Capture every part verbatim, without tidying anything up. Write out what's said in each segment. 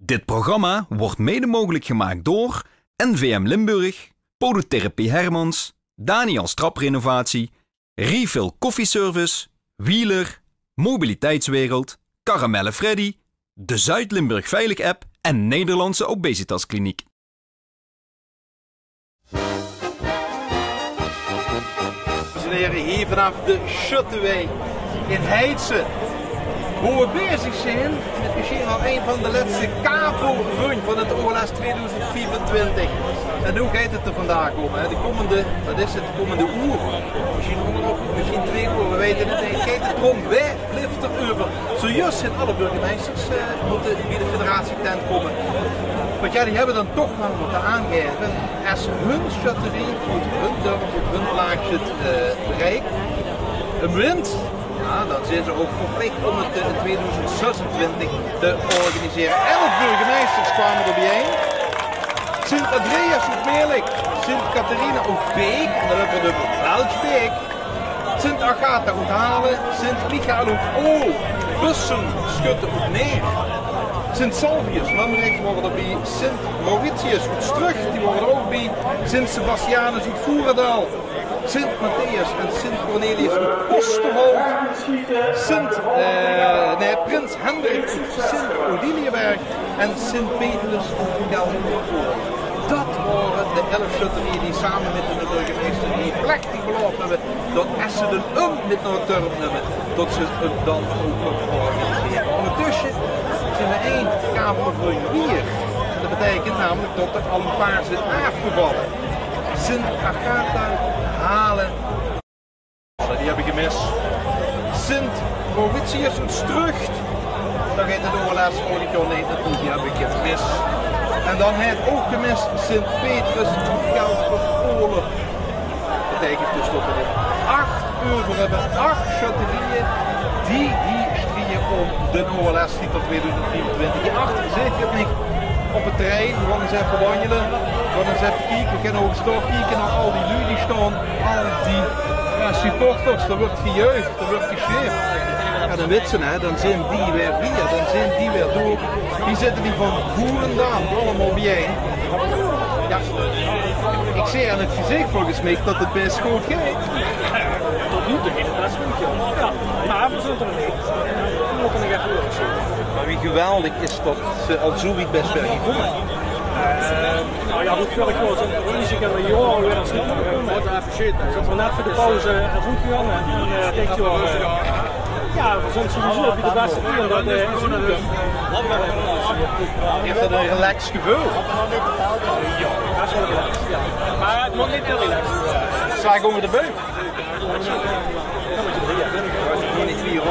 Dit programma wordt mede mogelijk gemaakt door N V M Limburg, Podotherapie Hermans, Daniel Strap Renovatie, Refill Koffieservice, Wheeler, Mobiliteitswereld, Karamelle Freddy, de Zuid-Limburg Veilig App en Nederlandse Obesitaskliniek. Dames en heren, hier vanaf de Sjöttewei in Heitse, wo we bezig zeen mit misschien wel ein van de lètste kavelrunj van 't O L S tweeduizend vijfentwintig. En noe geit 't d'r vandaag óm, hè. De kómmende, wat is 't, de kómmende oer, misschien angerhaaf oer, misschien twee oer, we weite 't neet, geit 't d'róm, wae blief d'r euver. Zojuust zeen alle burgemeisters, eh, mótte bie de federatietent kómme. Want jao, die höbbe dan toch waal get te aangaeve. Es hun sjötterie oet hun dörp, oet hun plaats 't, eh, bereik wint, jao, dan zeen ze ouch verplicht óm 't, eh, in tweeduizend zesentwintig te organisere. Elf burgemeisters kwame d'r biejein. Sint Andreas oet Melik, Sint Catharina oet Beek, en dan höbbe v'r 't euver Belsj Beek. Sint Agatha oet Hale, Sint Michael oet Ool, Bussum, sjötte oet Neer, Sint Salvius, Limburg, wore d'r bie, Sint Mauritius oet Strucht, die wore d'r ouch bie, Sint Sebastianus oet Voerendaal, Sint Matthias en Sint Cornelius oet Oosterholt, Sint, eh, nee, Prins Hendrik oet Sint Odiliënberg en Sint Petrus oet Keldervoort. Dat wore de elf sjötterieje die same mit de burgemeister die plechtig belaof höbbe dat es ze d'n um mit nao 't dörp numme, dat ze 't dan ouch gaon organisere. Óngertösse zeen v'r ein kavelrunj wiejer. En dat beteikent namelik dat d'r al ein paar zeen aafgevalle. Sint Agatha, Hale, die höb ich gemis. Sint Mauritius oet Strucht, dao geit 't O L S volgend jaor neet nao toe, die höb ich gemis. En dan haet ouch gemis Sint Petrus oet Keldervoort. Beteikent dus dat v'r d'r ach euver höbbe, ach sjötterieje die hie strieje óm d'n O L S-titel tweeduizend vierentwintig. Hie achter zeet geer 't neet op 't terrein, v'r gaon ins effe wanjele, v'r gaon ins effe kieke, v'r kinne ouch ins dao kieke nao al die luuj die staon, al die, jao, supporters, d'r wuuert gejuich. Dan wuuert gesjeef. Jao, dan wits se, hè, dan zeen die weer hie, dan zeen die weer dao. Hie zitte die van Voerendaal allemaol biejein. Jao, ich zeen aan 't gezich volges mich dat 't bès good geit. Tot noe toe geit 't bès good, jao. Jao, mer v'r zölle 't neet. V'r mótte nog effe doorzekke. Mer wie geweldig is dat ze al zoe wied bès weer gekómme. Eh, noe jao, good, veurig jaor zeen v'r ruzie en v'r jaor weer ins neet gekómme. Zeen v'r net veur de pauze, eh, good gegange. En, eh, dit jaor, eh, jao, v'r zeen sowieso op de bèste toer dat, eh, Is dat ein relaxed geveul? Jao, bès waal relaxed, jao. Mer 't mót neet te relaxed zeen. Slaag ónger de beuk. Hiel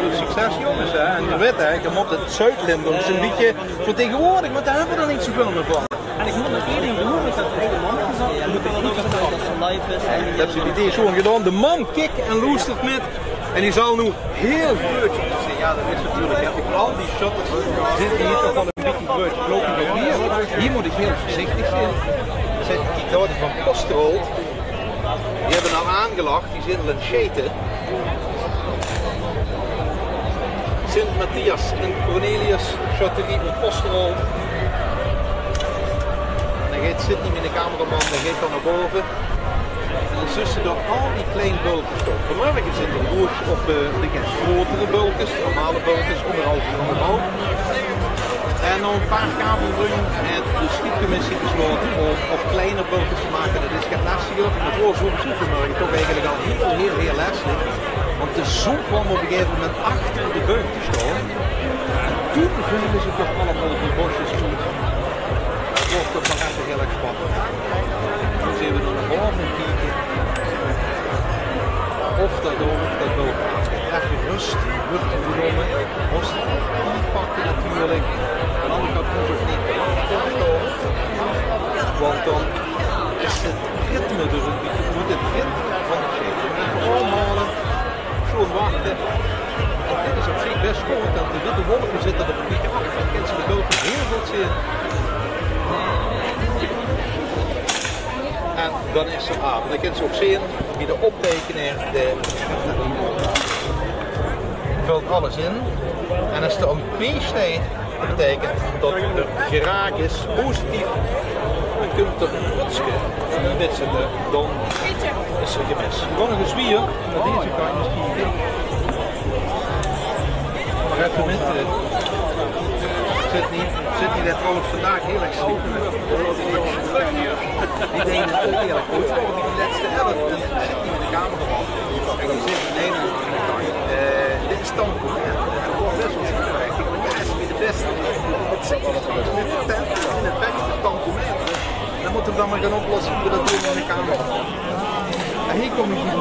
väöl succes, jónges, hè. En geer wit, hè, geer mót 't Zuid-Limburgs ein bietje vertegenwoordige, want dao höbbe v'r dan neet zoväöl mier van. En ich mót nog ein ding benoeme, ich höb de man gezag, ich mót 't good vertèlle. Ich höb ze die dees sjoon gedaon. De man kik en loestert mit. En die zal noe hiel good zeen. Jao, dat is natuurlik, hè. Op al die shutters zit hie toch waal ein bietje good. Geluif ich ouch hie. Hie mót ich hiel veurzichtig zeen. Zèt ich die van Posterold. Die höbbe al aangelag. Die zeen al aan 't sjete. Sint Matthias en Cornelius, sjötterie oet Posterold. En dan geit, zit hie miene cameraman, dae geit dan nao bove. En dan zuus se dao al die klein bölkes staon. Vanmörge zeen d'r loesj op, eh, de get grotere bölkes, normale bölkes, óngerhaaf en óngerhaaf. En nao ein paar kavelrunj haet de sjietcommissie beslaote óm op kleiner bölkes te make. Dat is get lestiger. 't Waor sowieso vanmörge toch eigelik al hiel, hiel, hiel lestig. Want de zon kwaam op ein gegaeve moment achter de beuk te staon. En toen veule ze toch allemaol die bosjes oet. Dat waor toch waal ech hiel erg spannend. Toen zeen v'r dan nao bove kieke. Of dat ouch, dat ouch effe rös wuuert genómme. Mós effe pakke natuurlik. Aan de anger kant mós se neet te lang stilstaon. Want dan is 't ritme d'r ein bietje oet, 't ritme van de sjeep. Effe aomhaole, sjoon wachte. En dit is op zich bès good, want de witte wolke zitte d'r ein bietje achter. Dan kins se de bölkes hiel good zeen. En dan is 'r aaf. En dan kins se ouch zeen, bie de opteikening, de, völt alles in. En es de O P steit, Det beteikent det d'r geraak is, positief. Dan kump d'r ein potske en dan wits se 't, dan is d'r gemis. Gewoon nog ins weer, aan deze kantj misschien. Mer effe mit, eh, Sydney. Sydney, dae trouwens vandaag hiel erg sliep. Die deej 't ouch hiel erg good. Die lètste elf en Sydney mit de camera. En die zit in Nederland. Eh, dit is Tanko. Ja, det waor bès waal ziek eigelik. Mer ja, is neet de bèste. 't Zègk ich, 't is neet de tent, in 't bèste Tanko. Dan mót 'r dan mer gaon oplosse wie v'r det doon in de camera. Ja, hie kóm ich neet.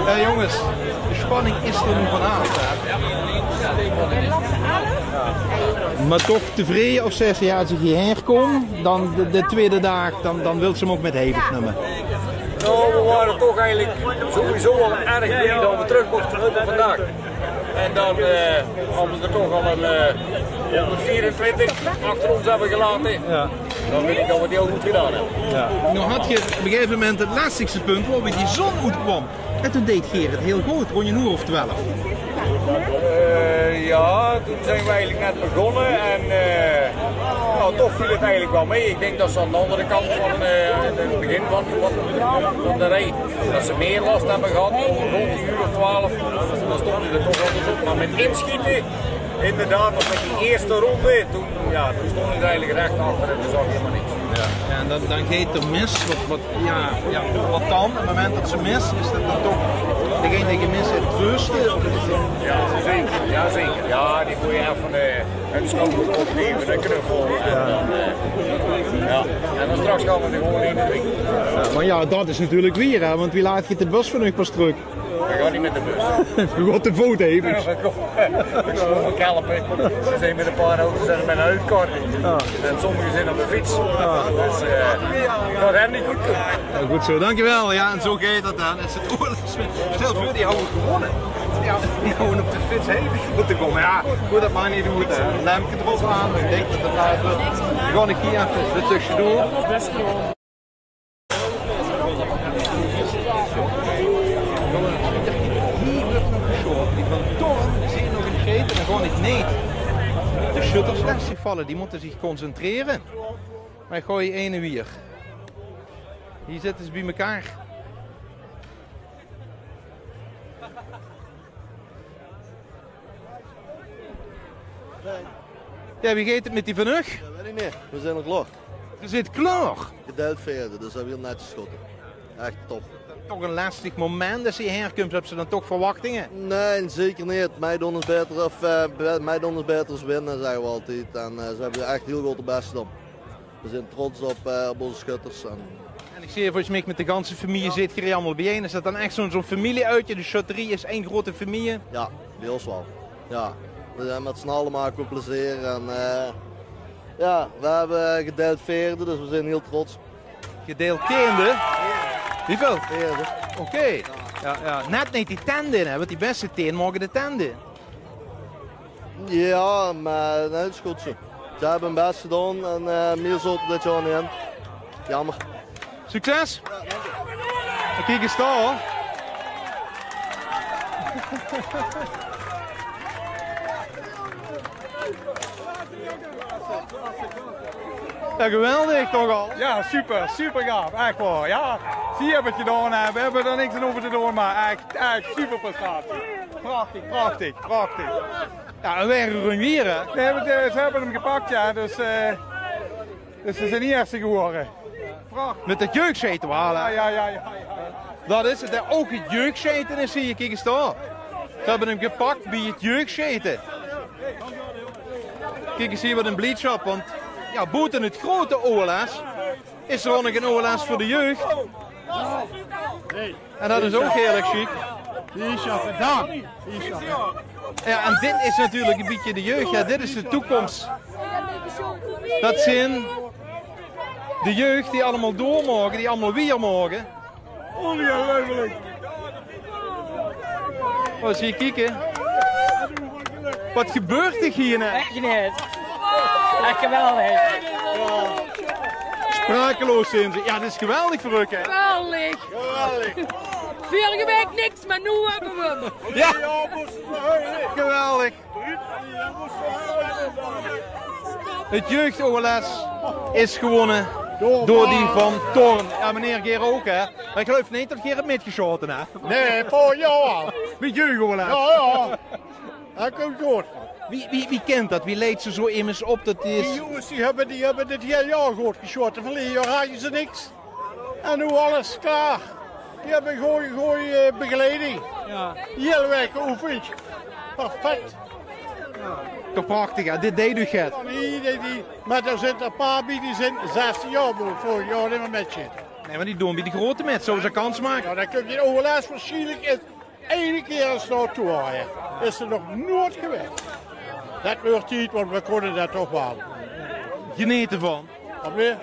Hé jónges, de spanning is d'r noe vanaaf, hè. Mer toch tevreje of zègks se, ja, es ich hiehaer kóm, dan de, de twiede daag, dan, dan wils se 'm ouch mit heiwig numme? Nou, we waren toch eigenlijk sowieso al erg blij dat we terug mochten komen vandaag. En dan, eh, als we er toch al een, eh, honderdvierentwintig achter ons hebben gelaten, ja, dan vind ik dat we het heel goed gedaan hebben. Ja. Noe hat geer op e gegaeve moment 't lastigste punt, wo weer die zon oetkwam. En toen deej geer 't hiel good, róndj ein oer of twelf. Eh, ja, toen zijn we eigenlijk net begonnen en, eh, nou, toch viel het eigenlijk wel mee. Ik denk dat ze aan de andere kant van, eh, het begin van, van, van de rij, dat ze meer last hebben gehad, rond een uur of twaalf. Dan stonden ze er toch anders op. Maar met inschieten, inderdaad, dat met die eerste ronde, toen, ja, toen stond ik er eigenlijk recht achter en toen zag ik helemaal niks. Ja, en dan, dan geit d'r mis. Wat, wat, ja, ja, wat dan? Op 't moment dat ze mis, is det dan toch degene die gemis haet 't bèste? Of is 't dan... Ja, zeker. Ja, zeker. Ja, die moet je even, eh, een schouder opnemen, een knuffel. En dan, eh, ja. En dan straks gaan we er gewoon in drinken. Ja, mer ja, det is natuurlik weer, hè, want wie laat geit de bus vanaaf Maastricht? We gaan niet met de bus. We gaan te voet even. Ja, we komen. Ik zal wel helpen. Ze zijn met een paar auto's en met een uitkorting. Ja. En sommigen zijn op de fiets. Ja. Dus, eh, dat hebben niet goed kunnen. Ja, goed zo, dankjewel. Ja, en zo geit det dan. Is 't oorlog. Stel veur, die hadde gewónne. Ja, die hadde op de fiets heen mótte kómme. Ja, good, det maak neet oet, hè. Lempke d'rop aan, ich dink det 't laat wuuert. Gewoon ein kier effe d'r tösjedoor. Hie wuuert nog gesjote. Die van Torren zeen nog ein sjeet en dan gewoon neet. De sjutters lastig valle, die mótte zich concentreren. Mer ich gooi eine weer. Hie zitte ze bie-ein. Ja, wie geit 't mit die van uch? Ja, weit ich neet. Veer zeen al klaor. Geer zeet klaor? Gedeild veerde, dus det waas hiel netjes gesjote. Ech top. Toch ein lastig moment es se hie kumps, höbs se dan toch verwachtinge? Nae, zeker neet. Meidoon is baeter, of, eh, be-, meidoon is baeter es winne, zègke v'r altied. En, eh, ze höbbe ech hiel good hun bès gedaon. Veer zeen trots op, eh, op ózze sjötters. En En ich zeen, volges mich mit de ganse femilie zeet geer hie allemaol bie-ein. Is det dan ech zo'n, zo'n femilie-oetje? De sjötterie is ein groete femilie? Ja, bie ós waal. Ja. Veer zeen mit z'n alle, make v'r plezeer. En, eh, ja, veer höbbe gedeild veerde, dus veer zeen hiel trots. Gedeild teende? Wieväöl? Veerde. Oké. Ja, ja. Net neet die tent in, hè, want die bèste tieën moge de tent in. Ja, mer nae, det is good zo. Ze höbbe hun bès gedaon en, eh, mieë zoot d'r dit jaor neet in. Jaomer. Succes! Kiek ins dao, huur. Ja, geweldig toch al? Ja, super, super gaaf, ech waor. Ja, ze höbbe 't gedaon, hè. Veer höbbe d'r niks aan hove te doon, mer ech, ech super prestatie. Prachtig, prachtig, prachtig. Ja, en weer ein run weer, hè? Nae, want, eh, ze höbbe 'm gepak, ja, dus, eh, dus ze zeen neet ierste gewore. Prachtig. Mit det jeugdsjeite waal, hè? Ja, ja, ja, ja, ja. Det is 't, hè. Ouch 't jeugdsjeite is hie, kiek ins dao. Ze höbbe 'm gepak bie 't jeugdsjeite. Kiek ins hie, wat ein bliedsjap, want, ja, boete 't groete O L S is d'r ouch nog ein O L S veur de jeug. En det is ouch hieërlik sjiek. Hie is 't gedaon. Hie is 't. Ja, en dit is natuurlik ein bietje de jeug. Ja, dit is de toekoms. Det zeen de jeug die allemaol door moge, die allemaol weer moge. Ongeluifelik. Ins hie kieke. Wat gebeurt hie noe? Ech neet. Ech geweldig. Sprakeloos zeen ze. Ja, dit is geweldig veur uch, hè? Geweldig. Geweldig. Vörrige waek niks, mer noe höbbe v'r 'm. Ja, geweldig. Het jeugd-O L S is gewónne door die van Thorn. Ja, meneer, geer ouch, hè? Mer ich geluif neet det geer höb mitgesjaote, hè? Nae, vörrig jaor al. Mit jeugd-O L S. Ja, ja. Det kump good. Wie, wie, wie kint det? Wie lèt ze zo emes op det die is? Die jónges die höbbe, die höbbe dit hiel jaor good gesjaote. Verleje jaor hadde ze niks. En noe alles klaor. Die höbbe gooj, gooj, eh, begeleiding. Ja. Hiel waek geoefend. Perfect. Toch prachtig, hè? Dit deit uch get. Nae, die, die, mer d'r zit e paar bie, die zeen zestien jaor, boe vörrig jaor neet mie mit zeen. Nae, mer die doon bie de grote mit, zouwe ze kans make. Ja, dan kump die O L S waarsjienlik in eine kier is d'r toe, hè. Is d'r nog noeats gewaes. Det weurt tied, want v'r kónne det toch waal. Genete van. Of neet?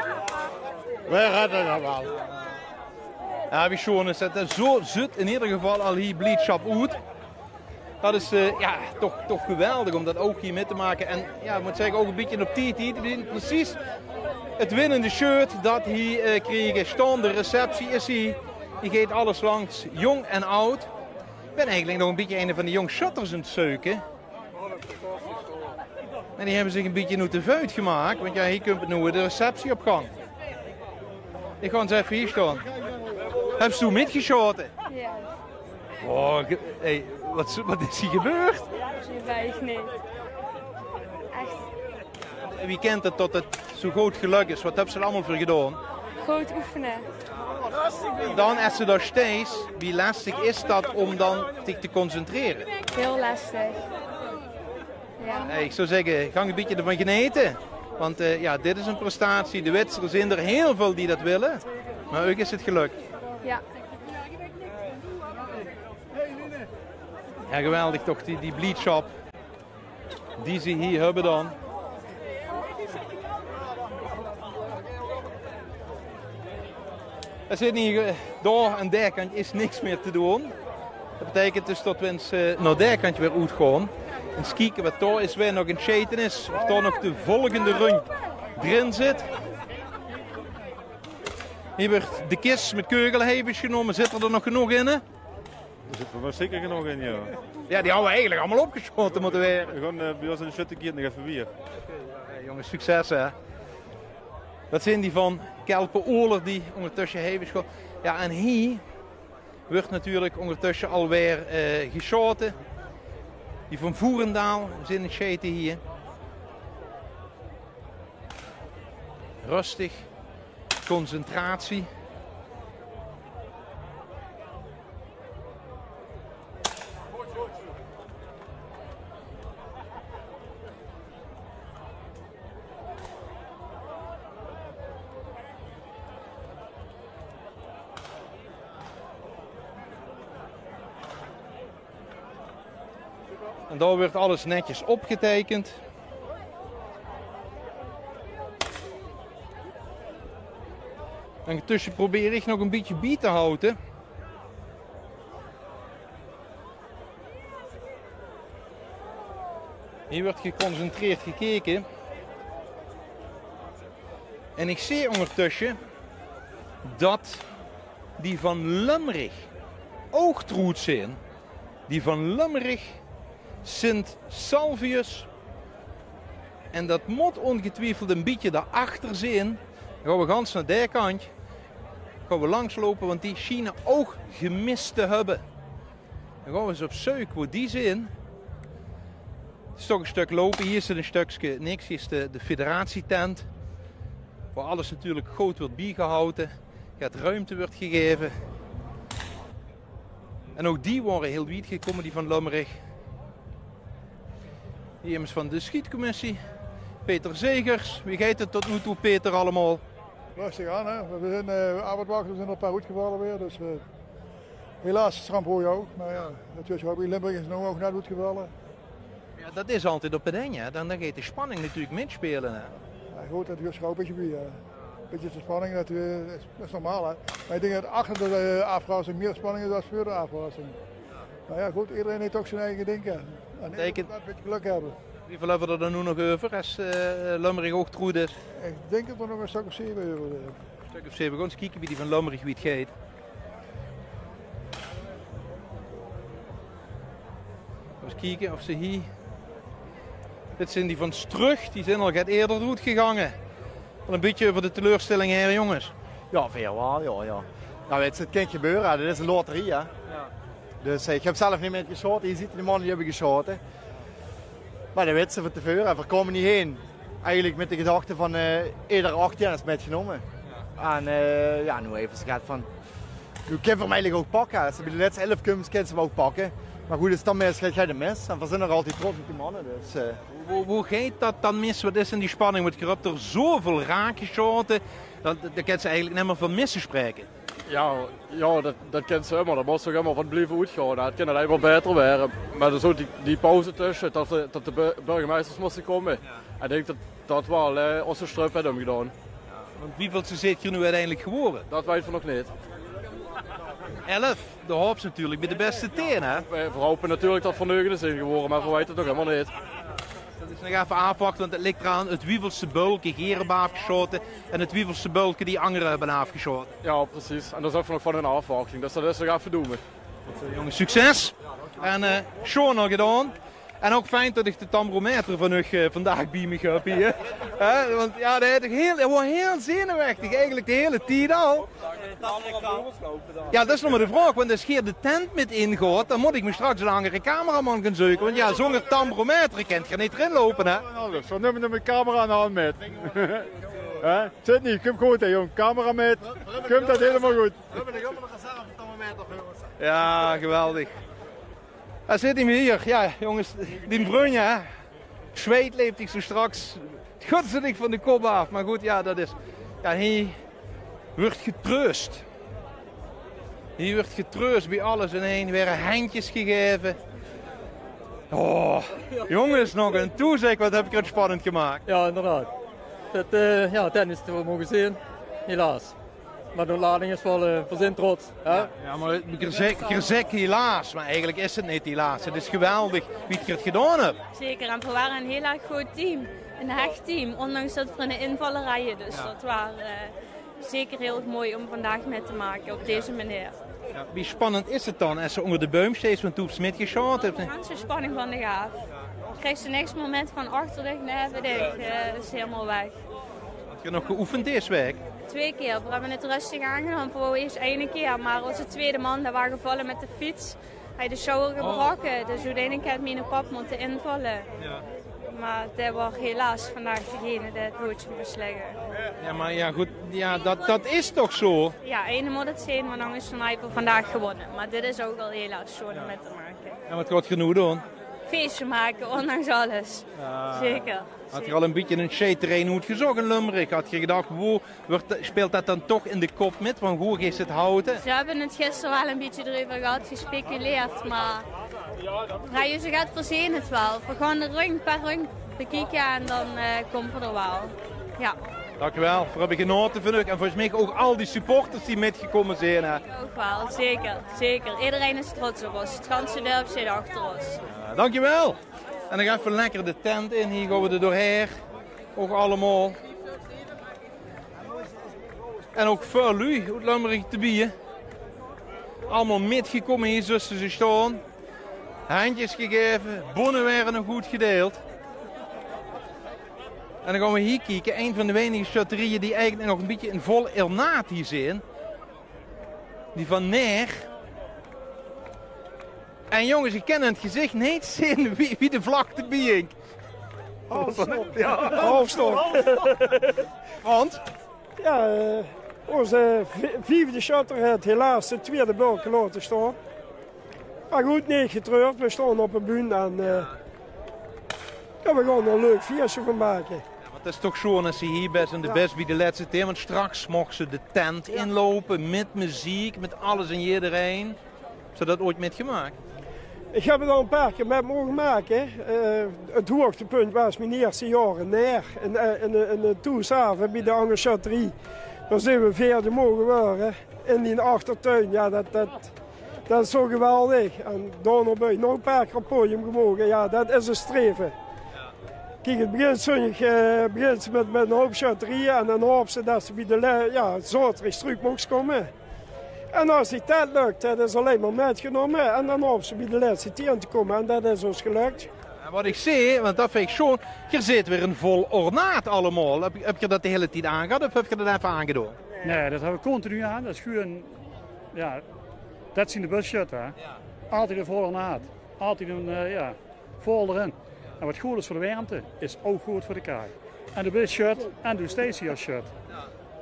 V'r redde det waal. Ja, wie sjoon is det. Zo zuut in eder geval al hie bliedsjap oet. Det is, eh, ja, toch, toch geweldig óm det ouch hie mit te make. En ja, ich mót zègke, ouch e bietje op tied hie. Die zeen precies het winnende sjeut det hie, eh, kriege. Staon, de receptie is hie. Hie geit alles langs, jónk en aad. Ich bön eigelik nog e bietje eine van de jónge sjötters aan 't zeuke. En die höbbe zich e bietje oet de vuut gemaak, want ja, hie kump noe de receptie op gang. Ich gaon ins effe hie staon. Höbs doe mitgesjaote? Ja. Oh, ge-, hey, waat, waat is hie gebeurd? Nae, weit ich neet. Ech. Wie kint het det het zo good gelök is? Waat höbs se allemaol veur gedaon? Good oefene. Dan, es se dao steis, wie lestig is det óm dan dich te concentrere? Hiel lestig. Ja. Hey, ich zou zègke, gank e bietje d'rvan genete. Want, eh, ja, dit is ein prestatie. De Zwitsere zeen d'r hiel väöl die det wille. Mer uch is het gelök. Ja. Ja, geweldig toch, die, die bliedsjap die ze hie höbbe dan. Dao zit hie, eh, dao aan dae kantj is niks mieë te doon. Det beteikentj dus det v'r ins, eh, nao dae kantj weer oetgaon. Ins kieke waat dao is, wae nog aan 't sjeite is. Of dao nog de volgende rundj d'rin zit. Hie wuuertj de kis mit keugelheivers genómme. Zit d'r nog genóg in, hè? D'r zit d'r nog zeker genóg in, ja. Ja, die hawwe v'r eigelik allemaol opgesjaote mótte waere. V'r gaon, eh, bie ós in de sjöttekieët nog effe wier. Oké, ja, jónges, succes, hè. Det zeen die van Kelpen-Oler die óngertösse heivers gaon. Ja, en hie wuuertj natuurlik óngertösse alweer, eh, gesjaote. Die van Voerendaal zeen aan 't sjeite hie. Rustig. Concentratie. En dao wuuertj alles netjes opgeteikendj. En intösse probeer ich nog e bietje bie te haoje. Hie wuuertj geconcentreerd gekeke. En ich zeen óngertösse det die van Lömmeriech ouch troeëd zeen. Die van Lömmeriech, Sint Salvius. En det mót óngetwiefeld e bietje dao-achter zeen. Dan gaon v'r gans nao dae kantj. Gaon v'r langsloupe, want die sjiene ouch gemis te höbbe. Dan gaon v'r ins op zeuk wo die zeen. Het is toch e stök loupe. Hie is het e stökske niks. Hie is de, de federatietent. Wo alles natuurlik good wuuertj biegehaoje. Get ruumte wuuertj gegaeve. En ouch die waore hiel wied gekómme, die van Lömmeriech. Hie emes van de sjietcommissie. Peter Zegers. Wie geit het tot noe toe, Peter, allemaol? Rustig aan, hè. V'r zeen, eh, aafwachte, d'r zeen al e paar oetgevalle weer. Dus, eh, helaas, Strampooi ouch. Mer ja, det is ouch, in Limburg is noe ouch net oetgevalle. Ja, det is altied op het endj, hè. Dan, dan geit de spanning natuurlik mitspeule, hè. Ja, good, det is ouch e bietje bie, hè. Bietje spanning, det, eh, is, is normaal, hè. Mer ich dink det achter de, eh, aafrasing mieë spanning is es veur de aafrasing. Mer ja, good, ederein haet toch zien eige dink, hè. En ederein mót e bietje gelök höbbe. Wieväöl höbbe v'r d'r dan noe nog euver es, eh, Lömmeriech ouch troeëd is? Ich dink det d'r nog e stök of zeve euver zeen. E stök of zeve. Gaon v'r ins kieke bie die van Lömmeriech wie het geit. Ins kieke of ze hie... Dit zeen die van Struch, die zeen al get eerder d'roet gegange. Al e bietje euver de teleurstelling haer, jónges? Jao, veer waal, jao, jao. Jao, wèts se, 't kin gebeure, hè. Dit is 'n loterie, hè. Jao. Dus, eh, ich höb zelf neet mit gesjaote. Hie zitte die manne die höbbe gesjaote. Mer dat wèts se van te veure. Veer kómme hie heen eigelik mit de gedachte van, eh, eder achttiene is mitgenómme. Jao. En, eh, jao, noe effe gezag van, noe kinne veer 'm eigelik ouch pakke. Es se bie de lètste elf kums, kins se 'm ouch pakke. Mer good, es 't dan misgeit, geit 't mis. En veer zeen nog altied trots op die manne, dus, eh. Wo, wo geit dat dan mis? Wat is in die spanning? Want geer höb d'r zoväöl raak gesjaote. Dan, dan kins se eigelik nimmer van misse spraeke. Jao, jao, dat, dat kins se ummer. Dao mós se toch ummer van blieve oetgaon. 't Kin allein mer baeter waere. Mer d'r zoot die, die pauze tösse, dat de, dat de bur-, burgemeisters móste kómme. Jao. Ich dink dat dat waal, eh, ózze strup haet umgedaon. Want wieväölste zeet geer noe oeteindelik gewore? Dat weite veer nog neet. Elf, de hoops natuurlik bie de bèste tieën, hè? Veer, veer hope natuurlik dat veer negende zeen gewore, mer veer weite 't nog hielemaol neet. Dat is nog effe aafwachte, want 't lik d'raan, 't wieväölste bölke geer höb aafgesjaote en 't wieväölste bölke die angere höbbe aafgesjaote. Jao, precies. En dao zeen veer nog van in aafwachting, dus dat is nog effe doeme. Jónges, succes. En, eh, sjoon al gedaon. En ouch fijn dat ich de tambrometer van uch, eh, vandaag bie mich höb hie. Hè, want jao, dae haet toch hiel, dae waor hiel zenuwechtig eigelik de hiele tied al. Jao, dat is nog mer de vraog, want es geer de tent mit ingaot, dan mót ich mich straks 'n angere cameraman gaon zeuke. Want jao, zónger tambrometer kint geer neet d'rin loupe, hè? Alles. Veer numme de camera aan de hand mit. Hè? Sidney, kump good, hè, jóng. Camera mit. Kump dat hielemaol good. Jao, geweldig. Dao zit 'r hie. Jao, jónges, dien vrunj, hè. Zweit leep dich zoe straks godzijdank van de kop aaf. Mer good, jao, dat is, jao, hie wuuert getreus. Hie wuuert getreus bie alles en ein. Waere hendjes gegaeve. Oh, jónges, nog ein toezèk. Wat höb ich 't spannend gemaak. Jao, inderdaad. Dat, eh, jao, tennis te moge zeen. Helaas. Mer de ontlading is waal, eh, veer zeen trots, hè? Jao, jao, mer geer zèk, geer zèk helaas, mer eigelik is 't neet helaas. 't Is geweldig wie geer 't gedaon höb. Zeker, en veer wore 'n hiel erg good team. 'n Hech team, óndanks dat veer in de invaller rieje. Dus dat waor, eh, zeker hiel erg mooi óm vandaag mit te make op deze meneer. Jao, wie spannend is 't dan es se ónger de beum steis, want doe höbs mitgesjaote, hè? De ganse spanning van dich aaf. Kriegs se niks mier mit van achter dich, neve dich. Eh, dat is hielemaol weg. Höb geer nog geoefend dees waek? Twee kier. Veer höbbe 't röstig aangedaon. Veer wouwe eers eine kier, mer ózze twiede man, dae waor gevalle mit de fiets. Hae haw de sjouwer gebraoke, dus oeteindelik haet miene pap mótte invalle. Jao. Mer dae waor helaas vandaag degene dae 't loodje mós lègke. Jao, mer jao, good. Jao, dat, dat is toch zoe? Jao, eine mót 't zeen, want angers dan haje veer vandaag gewónne. Mer dit is ouch al helaas sjoon óm mit te make. Jao, wat gaot geer noe doon? Feesje make, óndanks alles. Jao. Zeker. Had geer al e bietje 'n scheiterrein oetgezóch in Lömmerich? Had geer gedach, wo wuuert, speelt dat dan toch in de kop mit? Van, wo geis se 't haoje? Veer höbbe 't gister waal e bietje d'reuver gehad, gespeculeerd, mer veer höbbe gezag, veer zeen 't waal. Veer gaon de run, paar run bekieke en dan, eh, kómme veer d'r waal. Jao. Dankjewel, veer höbbe genaote van uch en volges mich ouch al die supporters die mitgekómme zeen, hè? Ouch waal, zeker, zeker. Ederein is trots op ós. 't Ganse dörp zit achter ós. Jao, dankjewel. En dan effe lekker de tent in. Hie gaon veer d'r doorhaer. Ouch allemaol. En ouch väöl luuj oet Lömmerich d'rbie. Allemaol mitgekómme, hie zuus se ze sjtaon. Hendjes gegaeve, bónne waere nog oetgedeild. En dan gaon veer hie kieke, ein van de weinige sjötterieje die eigelik nog e bietje in vol ornaat hie zeen. Die van Naer. En jónges, ich kin aan 't gezich neet zeen wie, wie de vlag d'rbie hingk. Haofstok. Jao. Haofstok. Want? Jao, eh, ózze vi-, viefde sjötter haet helaas de twiede bölke laote sjtaon. Mer good, neet getreurd, veer sjtaon op de bühne en, eh, jao, veer gaon d'r e leuk fieësje van make. Jao, want 't is toch sjoon es se hie bès en de bès bie de lètste tieën, want straks mochs se de tent inloupe mit meziek, mit alles en jederein. Höbs se dat oeats mitgemaak? Ich höb 't al e paar kier mit moge make. Eh, 't hoogtepunt waas mien ieëste jaor in Naer, in, eh, in de, in de Toeshaven bie de Angersjötterie. Dao zeen veer veerde moge waere in dien achtertuin. Jao, dat, dat, dat is zoe geweldig. En daonao bön ich nog e paar kier op 't podium gemoge. Jao, dat is 't streve. Kiek, 't begint zóndig, eh, begint se mit, mit 'nen houp sjötterieje en dan haops se dat se bie de le-, jao, zaoterdig trök moogs kómme. En es dich det lök, det is allein mer mitgenómme. En dan haops se bie de lètste tieën te kómme. En det is ós gelök. En waat ich zeen, want det vinj ich sjoon, geer zeet weer in vol ornaat allemaol. Höb, höb geer det de hiele tied aangehad of höb geer det effe aangedaon? Nae, det höbbe v'r continu aan. Det is gewoon, jao, det zeen de bussjötte, hè. Jao. Altied in vol ornaat. Altied in, eh, jao, vol d'rin. En waat good is veur de wermte, is ouch good veur de kaaj. En de bis sjöt en doe steis hie sjöt.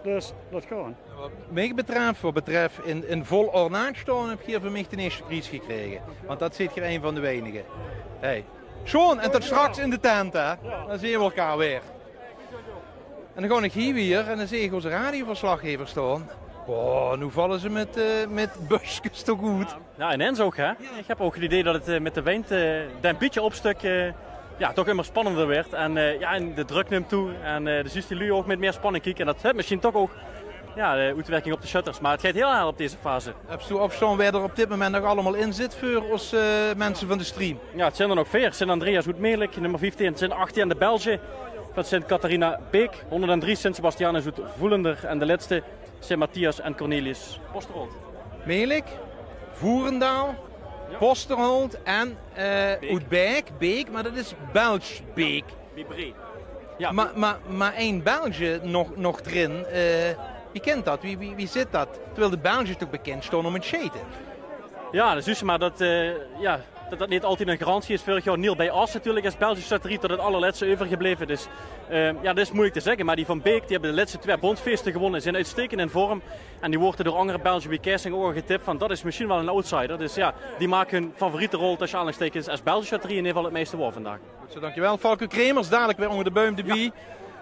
Dus det gewoon. Waat mich betröf, waat betröf in, in vol ornaat staon, höb geer van mich de ierste pries gekrege. Want det zeet geer ein van de weinige. Hey. Sjoon, en tot straks in de tent, hè? Dan zeen v'r elkaar weer. En dan gaon ich hie weer en dan zeen ich ózze radioverslaggever staon. Boah, noe valle ze mit, eh, mit buskes toch good. Jao, inens ouch, hè? Ich höb ouch 't idee det 't, eh, mit de wind, eh, 'n bietje opstök, eh, jao, toch ummer spannender wuuert. En, eh, jao, en de drök nump toe. En, eh, de zuus die luuj ouch mit mieë spanning kieke. En det haet mesjien toch ouch, jao, de oetwerking op de sjötters. Mer 't geit hiel hel op deze fase. Höbs doe opstaon wae d'r op dit moment nog allemaol in zit veur ós, eh, minse van de stream? Jao, 't zeen d'r nog veer. Sint Andreas oet Melick, nummer vieftieën. 't Zeen achttieën de Belge van Sint Catharina Beek. Hónderddrie Sint Sebastianus oet Voelender. En de lètste Sint Matthias en Cornelius Posterholt. Melick, Voerendaal, Posterholt en, eh, oet Baek, Beek, mer det is Belsj Beek. Bie Bree. Jao. Mer, mer, mer ein Belsje nog, nog d'rin. Eh, wie kint det? Wie, wie, wie zit det? Terwiel de Belsje toch bekind staon óm 't sjete. Jao, det is mer det, eh, jao, det det neet altied ein garantie is. Veurig jaor Niel Bij Assen natuurlik es Belsje sjötterie tot 't allerlètste euvergebleve. Dus, eh, jao, det is meujelik te zègke. Mer die van Beek, die höbbe de lètste twee bóndsfeeste gewónne, zeen oetsjtekend in vorm. En die waere door anger Belsje wie Kersing ouch al getip van, det is mesjien waal ein outsider. Dus jao, die make hun favoriete rol tösse aanhalingstekens es Belsje sjötterie in eder geval 't meiste waor vandaag. Good zo, dankjewel. Falco Kremers, dalik weer ónger de buim d'rbie. Jao.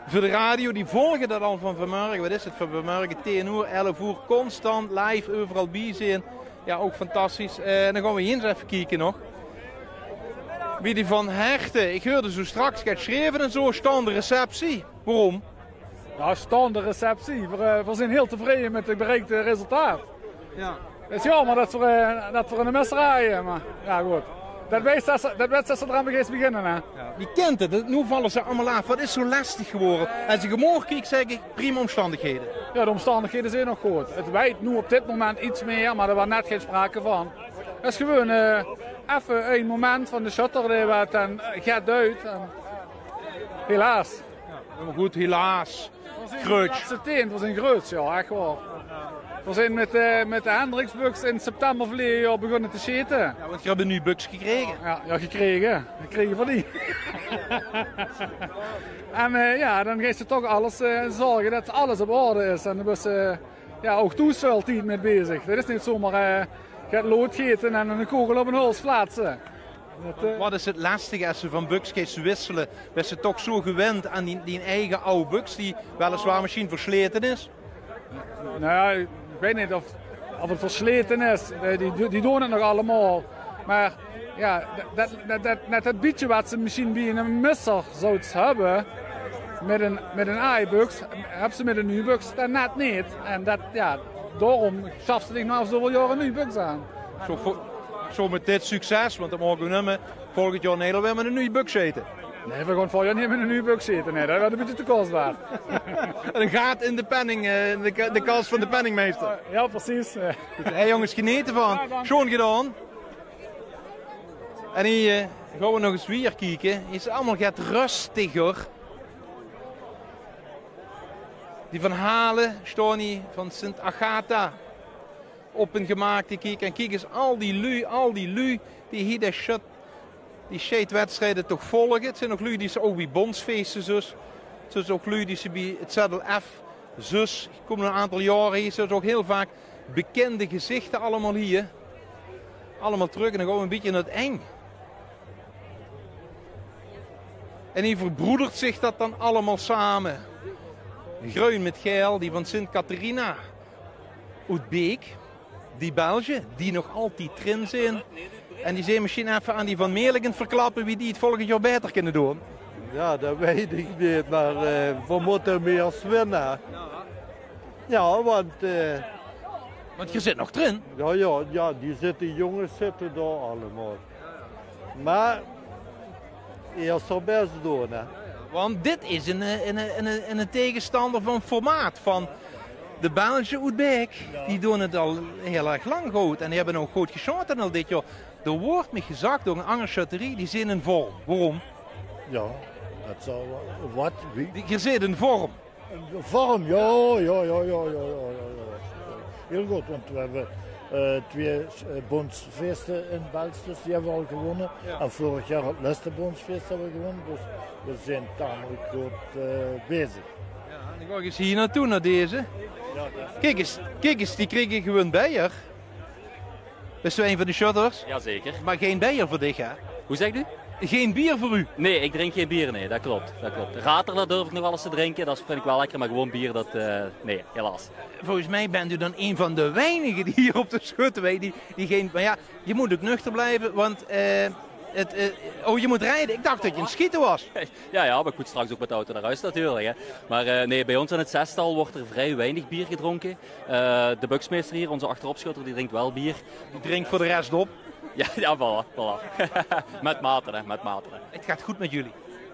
Veur de radio, die volge det al van vanmorge. Waat is 't veur vanmorge? Tieën oer, elf oer, constant live, euveral bie zeen. Jao, ouch fantastisch. Eh, dan gaon v'r hie ins effe kieke nog. Wie die van Herten. Ich heurde zo straks get sjrieve en zo, staon de receptie. Waorom? Jao, staon de receptie. V'r, eh, v'r zeen hiel tevreje mit 't bereikte resultaat. Jao. 't Is jaomer det v'r, eh, det v'r in de mis raje, mer jao, good. Det wèt ze, det wèt ze es ze d'raan beginne, hè. Jao. Wie kint 't? Noe valle ze allemaol aaf. Waat is zo lestig gewore? Es ich ómhoeg kiek, zègk ich, prima ómstandighede. Jao, de ómstandighede zeen nog good. 't Wiejt noe op dit moment get mieë, mer dao waas net gein sprake van. 't Is gewoon, eh, effe ein moment van de sjötter dae waat dan, eh, get duit. En helaas. Jao, mer good, helaas. V'r zeen greuts. V'r zeen greuts, jao, ech waor. V'r zeen mit, eh, mit de Hendriksbuks in september verleje jaor begónne te sjete. Jao, want geer höb ein nuuj buks gekrege. Jao, jao, gekrege. Gekrege van die. En, eh, jao, dan geis se toch alles, eh, zörge det alles op orde is. En dan bös se, eh, jao, ouch thoes väöl tied mit bezig. Det is neet zomer, eh, get lood gete en ein kogel op ein hols plaatse. Det, eh, waat is 't lestige es se van buks geis wissele? Bös se toch zo gewend aan dien, dien eige aw buks, die weliswaar mesjien verslete is? Nou jao, ich weit neet of, of 't verslete is. Eh, die, die doon 't nog allemaol. Mer jao, det, det, det, det bietje waat se mesjien bie eine misser zouts höbbe mit ein, mit ein aaj buks, höbs se mit ein nuuj buks dan net neet. En det, jao, daorom sjafs se dich nao zoväöl jaor ein nuuj buks aan. Zo, veur, zo mit dit succes, want det moge v'r numme, volgend jaor neet alweer mit ein nuuj buks sjete. Nae, v'r gaon volgend jaor neet mit ein nuuj buks sjete. Nae, det wuuert ein bietje te kosbaar. Ein gaat in de penning, eh, de ka-, de kas van de penningmeister. Jao, precies. Hey jónges, geneet d'rvan. Jao, dank. Sjoon gedaon. En hie, eh, gaon v'r nog ins wiejer kieke. Hie is 't allemaol get röstiger. Die van Hale staon hie, van Sint Agatha. Op ein gemaakte kiek. En kiek ins al die luuj, al die luuj die hie de sjöt-, die sjeetwedstrieje toch volge. 't Zeen ouch luuj die se ouch bie bóndsfeeste zuus. Zuus ouch luuj die se bie 't Z L F zuus. Ich kóm al ein aantal jaore hie, zuus ouch hiel vaak bekinde gezichte allemaol hie. Allemaol trök en dan gaon v'r ein bietje nao 't eng. En hie verbroedert zich det dan allemaol same. Greun mit gael, die van Sint Catharina oet Beek, die Belsje, die nog altied d'rin zeen. En die zeen mesjien effe aan die van Melick aan 't verklappe wie die 't volgend jaor baeter kinne doon. Jao, det weit ich neet, mer, eh, v'r mótte mieë winne. Jao, want, eh, want geer zit nog d'rin. Jao, jao, jao, die zitte, jónges zitte dao allemaol. Mer ieës dien bès doon, hè. Want dit is ein, eh, ein, eh, ein, eh, ein tegenstander van formaat, van De Belzje oet Baek, die doon 't al hiel erg lang good. En die höbbe ouch good gesjaote al dit jaor. D'r wuuert mich gezag door 'n anger sjötterie, die zeen in vorm. Waorum? Jao, dat zal waal. Wat? Wie? Die, geer zeet in vorm. Vorm, jao, jao, jao. Hiel good, want veer höbbe, eh, twieë, eh, bóndsfeeste in Belsj, dus die höbbe veer al gewónne. Jao. En veurig jaor 't lèste bóndsfees höbbe veer gewónne, dus veer zeen tamelik good, eh, bezig. Jao, en dan gaon ich ins hie nao toe, nao deze. Kiek ins, kiek ins, die kriege gewoon beier. Bis doe ein van de sjötters? Jazeker. Mer gein beier veur dich, hè? Wie zaet geer? Gein bier veur uch? Nee, ik drink geen bier, nee, dat klopt, dat klopt. Radler, dat durf ik nog wel eens te drinken, dat vind ik wel lekker, maar gewoon bier, dat, eh, nee, helaas. Volges mich bent geer dan ein van de weinige die hie op de sjötterie, die, die gein, mer jao, geer mót ouch nuchter blieve, want, eh, 't, eh, oh, geer mót rieje. Ik dach dat geer aan 't sjiete waas. Ja, ja, maar ik moet straks ook met de auto naar huis natuurlijk, hè. Maar, eh, nee, bij ons in het zestal wordt er vrij weinig bier gedronken. Eh, de buksmeester hier, onze achteropschutter, die drinkt wel bier. Die drink veur de res op. Ja, ja, voilà, voilà. Met mate, hè, met mate, hè. 't Geit good mit uch?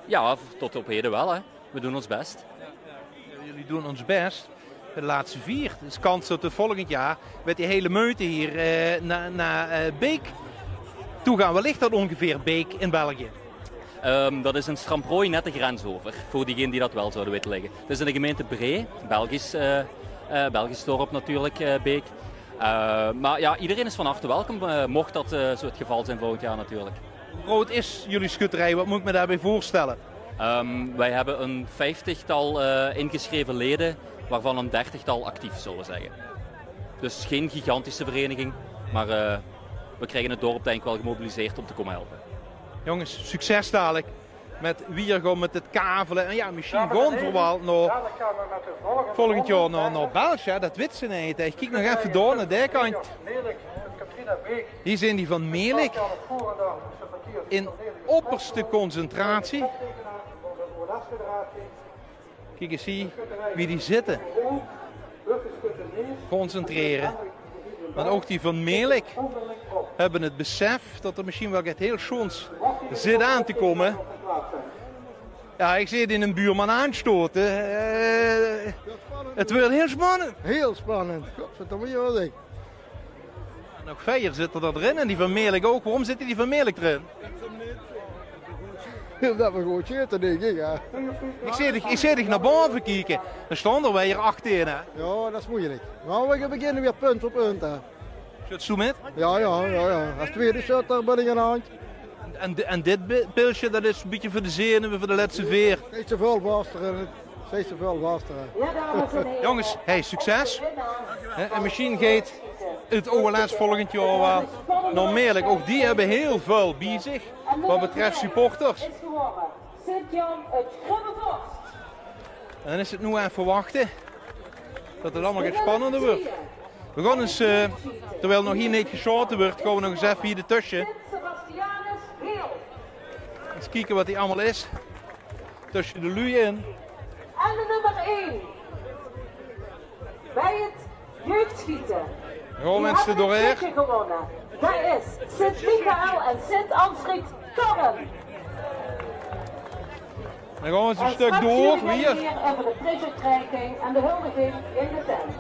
Ja, tot op heden wel, hè. We doen ons best. Jao, geer doot 't bès. De lètste veer. Dus kans tot 't volgend jaor mit die hiel meute hie, eh, nao, nao, eh, Baek toe gaon. Wellich dat óngeveer Baek in België? Ehm, dat is in Stramproy net de grens over, voor diegenen die dat wel zouden weten liggen. Het is in de gemeente Bree, Belgisch, eh, eh, Belgisch dorp natuurlijk, eh, Baek. Eh, maar ja, iedereen is van harte welkom, eh, mocht dat, eh, zo het geval zijn volgend jaar natuurlijk. Wie groot is geer sjötterie? Wat mót ich mich daobie veurstelle? Ehm, wij hebben een vijftigtal, eh, ingeschreven leden, waarvan een dertigtal actief, zullen we zeggen. Dus geen gigantische vereniging, maar, eh, we krijgen het dorp denk ik wel gemobiliseerd om te komen helpen. Jónges, succes dalik. Mit wiejer gaon mit 't kavele. En jao, mesjien gaon veer waal nao volgend jaor nao, nao Belsj, hè. Dat wits se neet, hè. Ich kiek nog effe door nao de kantj. Hie zeen die van Melik. In opperste concentratie. Kiek ins hie wie die zitte. Concentrere. Want ouch die van Melik höbbe 't besef dat d'r mesjien waal get hiel sjoons zit aan te kómme. Jao, ich zeen d'n buurman aansjtote. Eh, 't weurt hiel spannend. Hiel spannend. Godverdomme, joh, zeg. Nog veer zitte d'r d'rin en die van Melik ouch. Waorum zitte die van Melik d'rin? Umdat v'r good sjutte, dink ich, hè. Ich zeen dich, ich zeen dich nao bove kieke. Dan staon d'r weer achttein, hè? Jao, dat is meujelik. Mer v'r beginne weer punt veur punt, hè. Sjuts doe mit? Jao, jao, jao, jao. Es twiede sjutter bin ich aan de hand. En, en di-, en dit be-, pilsje, dat is e bietje veur de zenuwe, veur de lètste veer. Neet te väöl vastere. Steeds te väöl vastere. Jónges, hey, succes. Hè, en mesjien geit 't O L S volgend jaor waal nao Melik. Ouch die höbbe hiel väöl bie zich wat betröf supporters. En dan is 't noe effe wachte tot 't allemaol get spannender weurt. V'r gaon ins, eh, terwiel nog hie neet gesjaote weurt, gaon v'r nog ins effe hie d'rtösje. Ins kieke wat hie allemaol is. Tösje de luuj in. En de nummer één bij het jeugdschieten. Gewoon mensen doorheen. Die hebben het stukje gewonnen. Dat is Sint Michael en Sint Anfried Torren. Dan gaon v'r ins e stök door, hier. En straks jullie hier even de prijsuitreiking en de huldiging in de tent.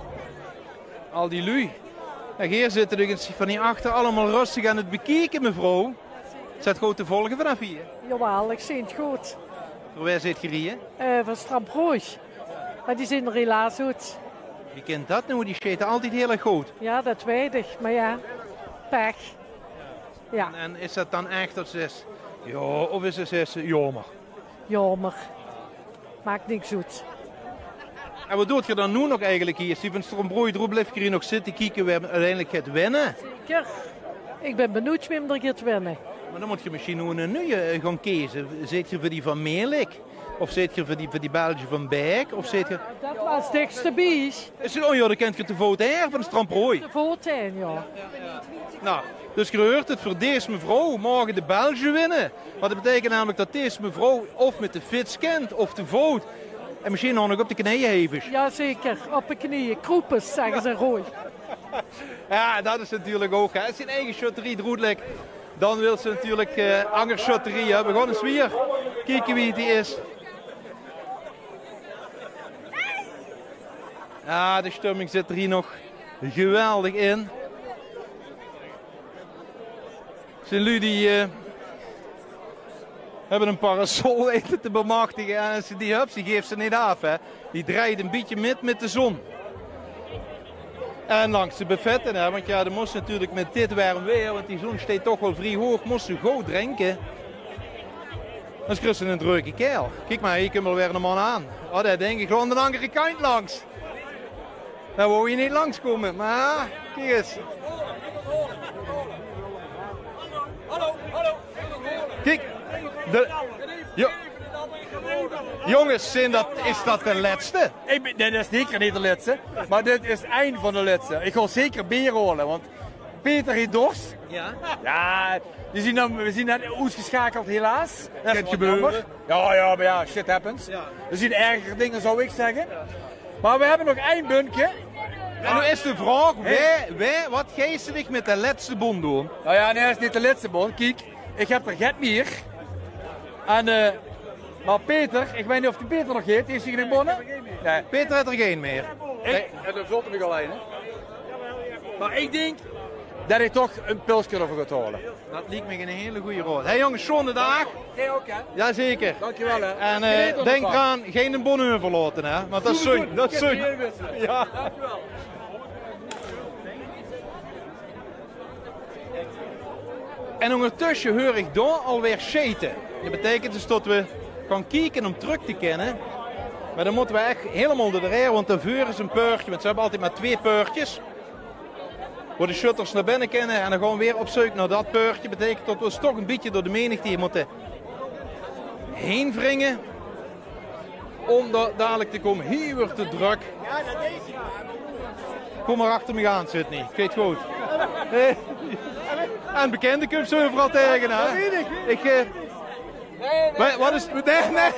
Al die luuj. En geer zit natuurlik van hie achter allemaol rustig aan 't bekieke, mevrouw. Is dat good te volge vanaaf hie? Jawaal, ich zeen 't good. Veur wae zeet geer hie? Eh, van Stramproy. Mer die zeen d'r helaas oet. Wie kint dat noe? Die sjete altied hiel erg good. Jao, dat weit ich. Mer jao, pech. Jao. En, en is dat dan ech dat se zaes, jao, of is 't, zaes se, jaomer? Jaomer. Maak niks oet. En wat doot geer dan noe nog eigelik hie? Es die van Stramproy d'roet blief, geer hie nog zitte kieke, wae oeteindelik geit winne? Zeker. Ich bin benuujd wae d'r geit winne. Mer dan mót geer mesjien noe 'ne nuje, eh, gaon keze. Zeet geer veur die van Melik? Of zeet geer veur die, veur die Belsje van Baek? Of zeet geer... Dat waas 't dichste bie. Is 't, o jao, dan kint geer te voot haer van Stramproy. Te voot haer, jao. Noe, dus geer heurt 't, veur dees mevrouw moge de Belsje winne. Want dat beteikent namelik dat dees mevrouw of mit de fits kint, of te voot. En mesjien nog op de knieje hevig. Jazeker, op de knieje. Kroepes, zègke ze roej. Jao, dat is natuurlik ouch, hè. Es dien eige sjötterie d'roet lik, dan wils se natuurlik, eh, anger sjötterie, hè. V'r gaon ins weer kieke wie 't hie is. Ja, de stemming zit er hier nog geweldig in. Zien luuj die eh, höbbe ein parasol wete te bemachtige. En es ze die höbs, die geefs ze neet aaf, hè. Die drejt ein bietje mit mit de zon. En langs de buffetten, hè, want ja, de mós natuurlik mit dit werm weer, want die zon steit toch waal vrie hoog, mós ze good drinke. Anders kriegs se ein dreuke kael. Kiek mer, hier kump alweer eine man aan. Oh, dae dink ich gewoon de anger kantj langs. Dae wou hier neet langs kómme, mer kiek ens. Kiek, de, jo, jónges, zeen dat, is dat de lètste? Ich bin, nae, dat is zeker neet de lètste. Mer dit is ein van de lètste. Ich gaon zeker beer haole, want Peter haet dors. Ja. Ja, die zien dan, we zien net oetgesjakeld, helaas. Dat is waal jaomer. Ja, ja, mer ja, shit happens. Ja. Er zien erger dinger, zou ich zègke. Mer we höbbe nog ein bunke. En noe is de vraog, wae, wae, wat geis se dich mit de lètste bon doon? Nou ja, nae, is neet de lètste bon. Kiek, ich höb er get mier. En eh, mer Peter, ich weit neet of de Peter nog haet, haet hae gein bonne? Nae. Peter haet er gein mier. Ich, en dan vult 'r mich allein, hè. Mer ich dink dat ich toch ein pilske d'rveur gaon haole. Dat liek mich ein hele goeie raod. Hè jónges, sjoeane daag. Jae ouch, hè? Jazeker. Dankjewel, hè. En eh, dink d'raan, gein bon euverlaote, hè. Want dat is zunj. Dat is zunj. Ja. Dankjewel. En óngertösje heur ich dao alweer sjete. Dat beteikent dus dat we gaon kieke óm trök te kinne. Mer dan mótte we ech hielemaol door de rij, want dao veur is ein peurtje, want ze höbbe altied mer twee peurtjes. Wo de sjötters nao binne kinne en dan gaon we weer op zeuk nao dat peurtje. Beteikent dat we ós toch ein bietje door de menigte mótte haer wringe. Óm dao dalik te kómme. Hie wuuert 't drök. Kóm mer achter mich aan, Sidney. 't Geit good. Eh, en bekinde kums se euveral taenge, hè? Ich, eh, wa-, wat is, nae, nae.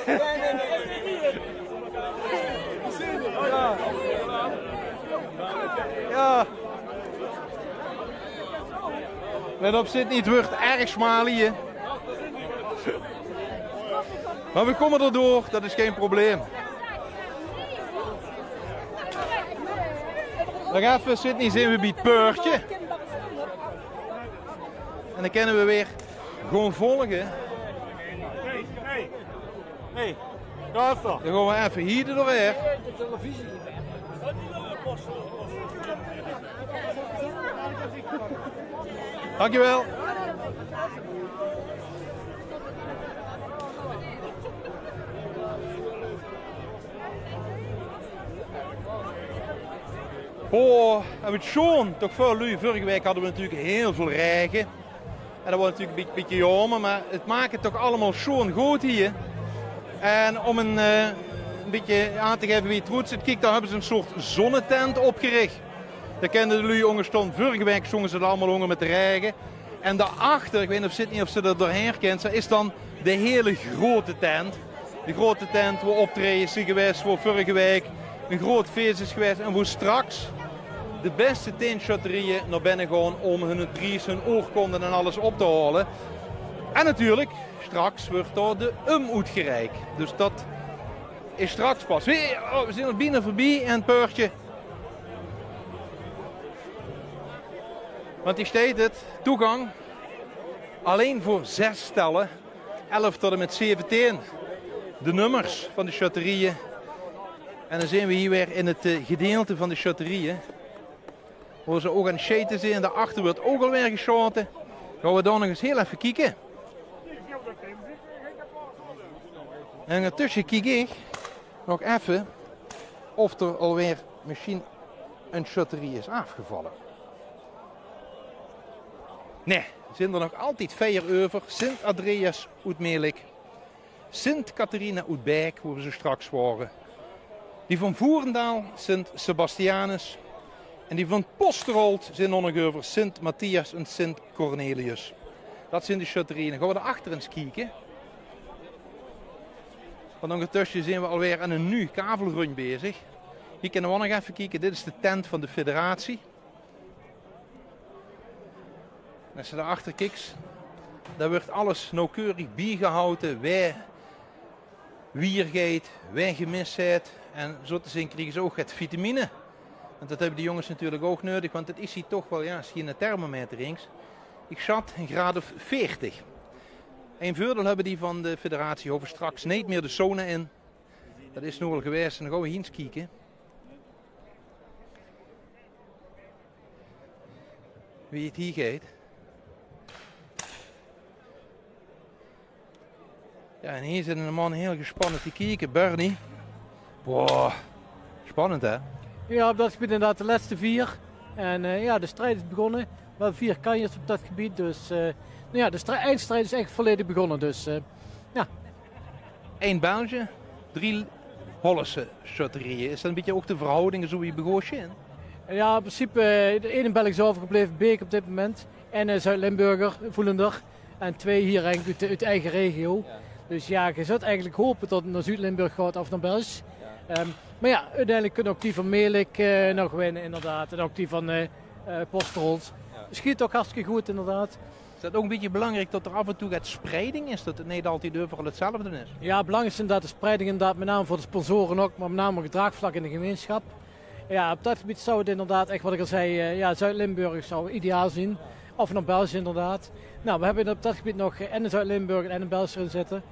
Ja. Let op, Sidney, 't wuuert erg smaal hie. Mer we kómme d'r door, dat is gein probleem. Nog effe, Sidney, zeen we bie 't peurtje. En dan kinne we weer gaon volge. Dan gaon we effe hie doorhaer. Dankjewel. Oh, en wat sjoon, toch väöl luuj. Vörrige waek hadde we natuurlik hiel väöl raege. En dat waor natuurlik e bietje, bietje jaomer, mer 't maak 't toch allemaol sjoon good hie. En óm ein, eh, e bietje aan te gaeve wie 't d'roet zuut, kiek, dao höbbe ze ein soort zonnetent opgerich. Dao kinne de luuj ónger staon. Vörrige waek stónge ze d'r allemaol ónger mit de raege. En dao-achter, ich weit neet of Sidney, of se d'r doorhaer kins, dao is dan de hiele groeate tent. De groeate tent wo optraejes zeen gewaes, wo vörrige waek ein groeat fees is gewaes en wo straks de bèste tien sjötterieje nao binne gaon óm hun pries, hun oorkonde en alles op te haole. En natuurlik, straks wuuert dao de um oetgereik. Dus dat is straks pas. Wie, oh, we zeen al bienao veurbie aan 't peurtje. Want hie steit 't, toegang allein veur zes stelle. Elf tot en mit zeventien. De nummers van de sjötterieje. En dan zeen we hie weer in 't, eh, gedeelte van de sjötterieje. Wo ze ouch aan 't sjete zeen. Dao-achter wuuert ouch alweer gesjaote. Gaon we dao nog ins hiel effe kieke. En óngertösje kiek ich nog effe of d'r alweer mesjien ein sjötterie is aafgevalle. Nae, zeen d'r nog altied veer euver. Sint Andreas oet Melik, Sint Catharina oet Baek, wo we zo straks waore, die van Voerendaal, Sint Sebastianus, en die van Posterholt zeen d'r nog euver, Sint Matthias en Sint Cornelius. Dat zeen de sjötterieje. Gaon we dao-achter ins kieke. Want óngertösje zeen we alweer aan ein nuuj kavelrundj bezig. Hie kinne we ouch nog effe kieke. Dit is de tent van de federatie. En es se dao-achter kieks, dao wuuert alles nauwkeurig biegehaoje, wae wier geit, wae gemis haet. En zo te zeen kriege ze ouch get vitamine. Want det höbbe die jónges natuurlik ouch neudig, want 't is hie toch waal, jao, es se hie 'ne thermometer hings. Ich sjat 'n graad of veertig. Ein veurdeil höbbe die van de federatie, hove straks neet mier de sauna in. Det is noe al gewaes en dan gaon we hie ins kieke wie 't hie geit. Jao, en hie zit 'ne man hiel gespanne te kieke, Bernie. Boah, spannend, hè? Jao, op det gebied inderdaad de lèste veer. En, eh, jao, de strijd is begós. Waal veer kanjers op det gebied. Dus, eh, noe jao, de stri-, eindstrijd is ech volledig begós. Dus, eh, jao. Ein Belg, drie Hollandse sjötterieje. Is det 'n bietje ouch de verhouding zoe wie begós in? Jao, in principe, eh, de eine Belg is euvergebleve, Beek op dit moment. En, eh, Zuid-Limburger, Voelender. En twee hie eigelik oet de, oet de eige regio. Jao. Dus jao, ge zult eigelik hope det 't nao Zuid-Limburg geit of nao Belsj. Jao. Ehm, mer jao, oeteindelik kinne ouch die van Melick, eh, nog winne, inderdaad. En ouch die van, eh, eh, Posterholt. Jao. Schiet ouch hartstikke good, inderdaad. Is det ouch 'n bietje belangriek det d'r aaf en toe get spreiding is, det 't neet altied euveral 'tzelfde is? Jao, belangriek is inderdaad de spreiding, inderdaad, mit name veur de sponsore ouch, mer mit name ouch 't draagvlak in de gemeinsjap. Jao, op det gebied zou 't inderdaad ech, waat ich al zag, eh, jao, Zuid-Limburg zou ideaal zeen. Of nao Belsj inderdaad. Nou, we höbbe op det gebied nog, eh, eine Zuid-Limburger en eine Belsj d'rin zitte.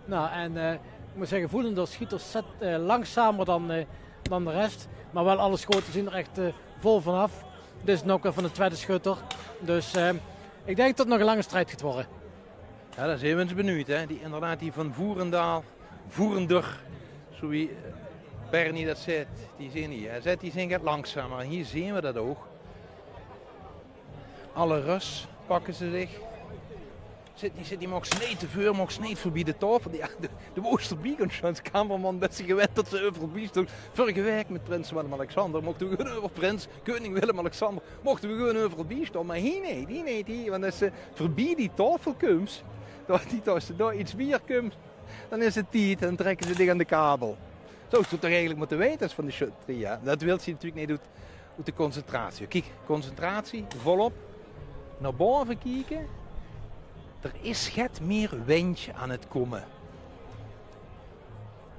Nou, en, eh, ich mót zègke, Voelender schiet ontzet-, eh, langzamer dan, eh, dan de res. Mer waal alles good, die zeen d'r ech, eh, vol vanaaf. Dit is nog ein van de twiede sjötter. Dus, eh, ich dink det 't nog ein lange strijd geit waere. Jao, dan zeen we ins benuujd, hè. Die, inderdaad, die van Voerendaal, Voerender, zoe wie, eh, Bernie det zaet, die zeen hie. Hae zaet, die zeen get langzamer. En hie zeen we det ouch. Alle rös pakke ze zich. Zit neet, zit neet, maag ze neet te veur, maag ze neet veurbie de taofel. Jao, de, de wools veurbie gaon, sjans, cameraman, bès se gewend det ze euveral bie stoon. Vörrige waek mit prins Willem-Alexander mochte we gewoon euver prins, keuning Willem-Alexander, mochte we gewoon euveral bie stoon. Mer hie neet, hie neet, hie, want es se veurbie die taofel kums, det, die, es se dao get wiejer kums, dan is 't tied, dan trèkke ze dich aan de kabel. Zoe zóws se 't toch eigelik mótte weite es van de sjötterie, hè? Det wils se natuurlik neet oet, oet de concentratie. Kiek, concentratie, volop. Nao bove kieke. D'r is get mier windj aan 't kómme.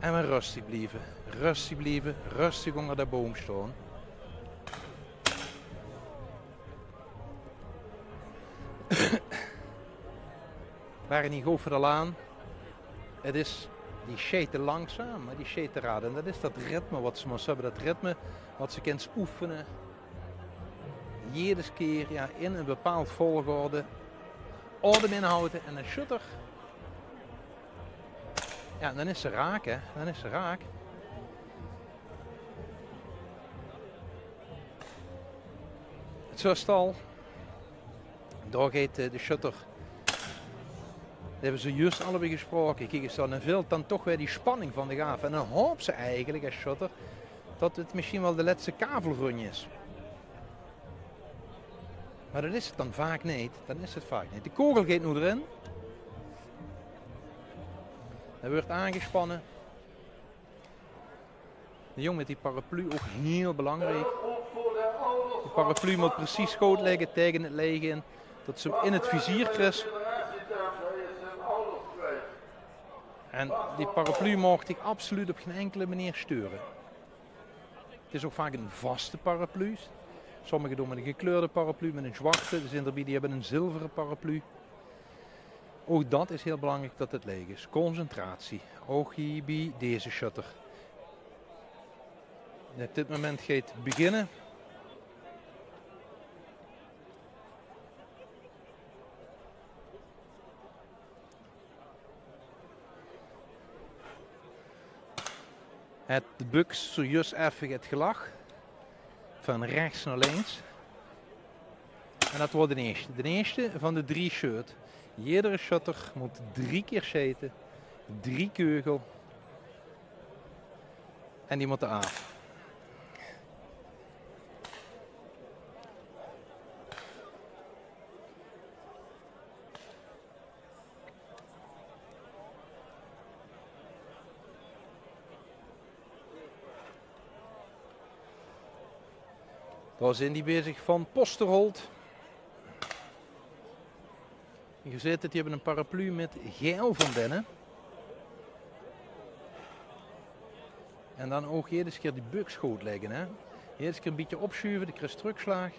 En mer röstig blieve, röstig blieve, röstig ónger de boum stoon. Bernie, gaon v'r d'r al aan. 't Is, die sjete langzaam, mer die sjete raad. En det is det ritme waat se mós höbbe. Det ritme waat se kins oefene. Jedes kier, jao, in ein bepaald volgorde. Aodem inhaoje en ein sjötter. Jao, dan is ze raak, hè. Dan is ze raak. 't Zuus se al. Dao geit, eh, de sjötter. Die höbbe ze zjus allebei gesproke. Kiek ins, dan vilt dan toch weer die spanning van dich aaf. En dan haops se eigelik es sjötter det 't mesjien waal de lètste kavelrun is. Mer det is 't dan vaak neet. Dan is 't vaak neet. De kogel geit noe d'rin. Hae wuuert aangespanne. De jóng mit die paraplu, ouch hiel belangriek. Die paraplu mót precies good ligke taenge 't liech in, det se 'm in 't vizier kriegs. En die paraplu maag dich absoluut op gein inkele meneer steure. 't Is ouch vaak ein vaste paraplu. Sommige doon mit ein gekleurde paraplu, mit ein zwarte. D'r zeen d'r bie die höbbe ein zilvere paraplu. Ouch det is hiel belangriek det 't liech is. Concentratie. Ouch hie bie deze sjötter. Op dit moment geit 't beginne. Haet de buks zojuus effe 't gelach. Van rechs nao links. En det waor d'n ierste. D'n ierste van de drie sjeut. Jedere sjötter mót drie kier sjete. Drie keugel. En die mótte aaf. Dao zeen die bezig van Posterholt. Geer zeet 't, die höbbe ein paraplu mit gael van binne. En dan ouch jedere kier die buks good ligke, hè. Ierste kier e bietje opsjuve, de kriss trökslaag.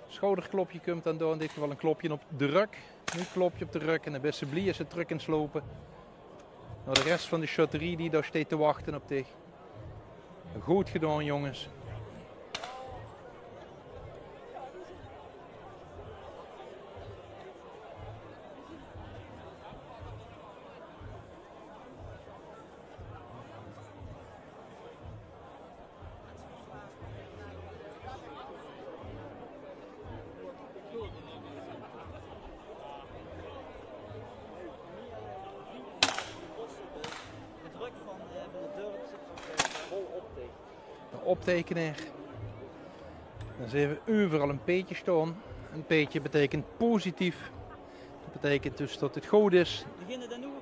Sjouderklopje kump dan door, in dit geval e klopje op de rök. Noe klopje op de rök en dan bis se blie es se trök kins loupe. Nao de res van de sjötterie die dao steit te wachte op dich. Good gedaon, jónges. De opteikener. Dan zeen v'r euveral e peetje staon. E peetje beteikent positief. Dat beteikent dus dat 't good is. Degene die noe,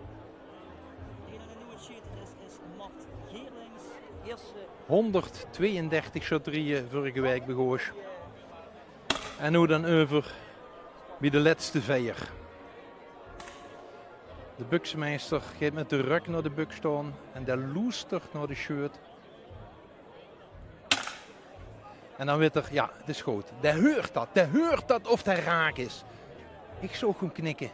degene die noe aan 't sjete is, is Mart Geerlings. Ierste. Hónderdtweeëndertig sjötterieje vörrige waek begós. En noe dan euver bie de lètste veer. De buksemeister geit mit de rök nao de buks staon en dae loestert nao de sjeut. En dan wit 'r, jao, 't is good. Dae heurt dat, dae heurt dat of dae raak is. Ich zów gewoen knikke.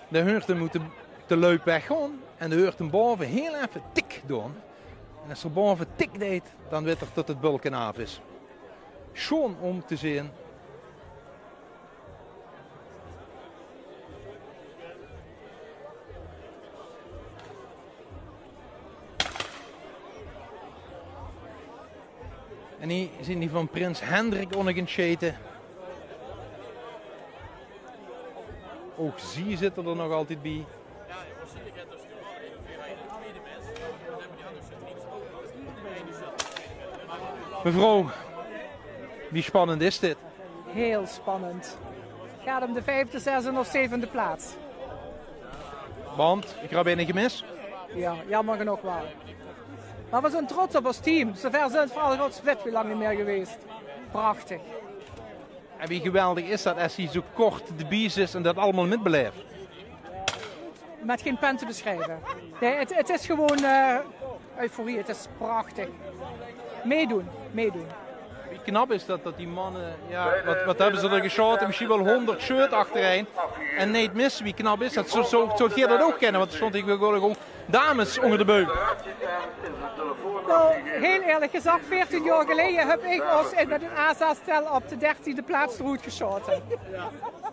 Dae heurt 'm oet de, de loup weggaon en dae heurt 'm baove hiel effe tik doon. En es 'r baove tik deit, dan wit 'r dat 't bölke aaf is. Sjoon óm te zeen. En hie zeen die van prins Hendrik ónger 't sjete. Ouch zie zitte d'r nog altied bie. Mevrouw, wie spannend is dit? Heel spannend. Gaat om de vijfde, zesde of zevende plaats. Want, ich höb eine gemis. Ja, jammer genoeg wel. Maar we zijn trots op ons team. Zover zijn we al gods weet wie lang niet meer geweest. Prachtig. En wie geweldig is dat es se zo kort d'rbie zits en dat allemaol mitbeleefs? Met geen pen te beschrijven. Nee, het, het is gewoon eh, euforie. Het is prachtig. Meedoen, meedoen. Wie knap is dat, dat die manne, ja, wat, wat höbbe ze d'r gesjaote? Mesjien waal hónderd sjeut achterein. En neet misse, wie knap is dat? Zo, zo, zo geer dat ouch kenne, want d'r sjtóng ich weer gewoon dames ónger de beum. Nou, heel eerlijk gezegd, veertien jaar geleden heb ik ons in, met een A zes-tel op de dertiende plaats eruit geschoten.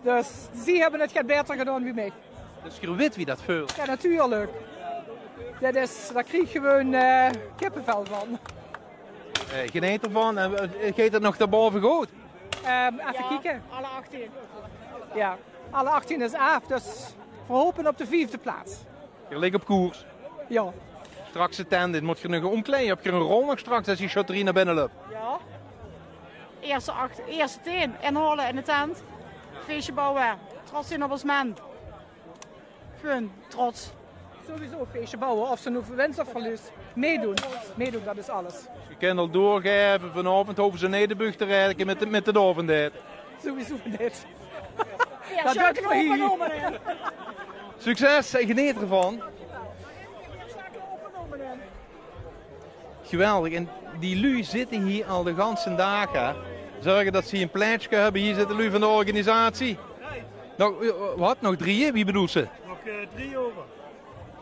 Dus zij hebben het get beter gedaan wie mij. Dus geer wit wie dat veult? Ja, natuurlijk. Dat is, daar krijg je gewoon eh, kippenvel van. Eh, geneet d'rvan. En eh, geit 't nog dao baove good? Ehm, even kijken. Alle achttien. Ja, alle achttien is af, dus we hopen op de vijfde plaats. Geer ligk op koers. Ja. Straks de tent in, mót geer nog ómkleie? Höb geer ein rol nog straks es die sjötterie nao binne löp? Ja. Eerste acht, eerste tien inhole in de tent. Feestje bouwe. Trots zeen op ós men. Gewoon trots. Sowieso feestje bouwe, of ze noe winst of verlies. Meedoen. Meedoen, dat is alles. Geer kint al doorgaeve, vanaovend hove ze neet de bug te raeke mit de, mit de aovendete. Sowieso neet. Ja, dat sowieso. Succes en geneet d'rvan. Geweldig. En die luuj zitte hie al de ganse daag, hè. Zörge dat ze hie ein plaetske höbbe. Hie zitte luuj van de organisatie. Nog, eh, wat? Nog drieje? Wie bedoels se? Nog eh, drie euver.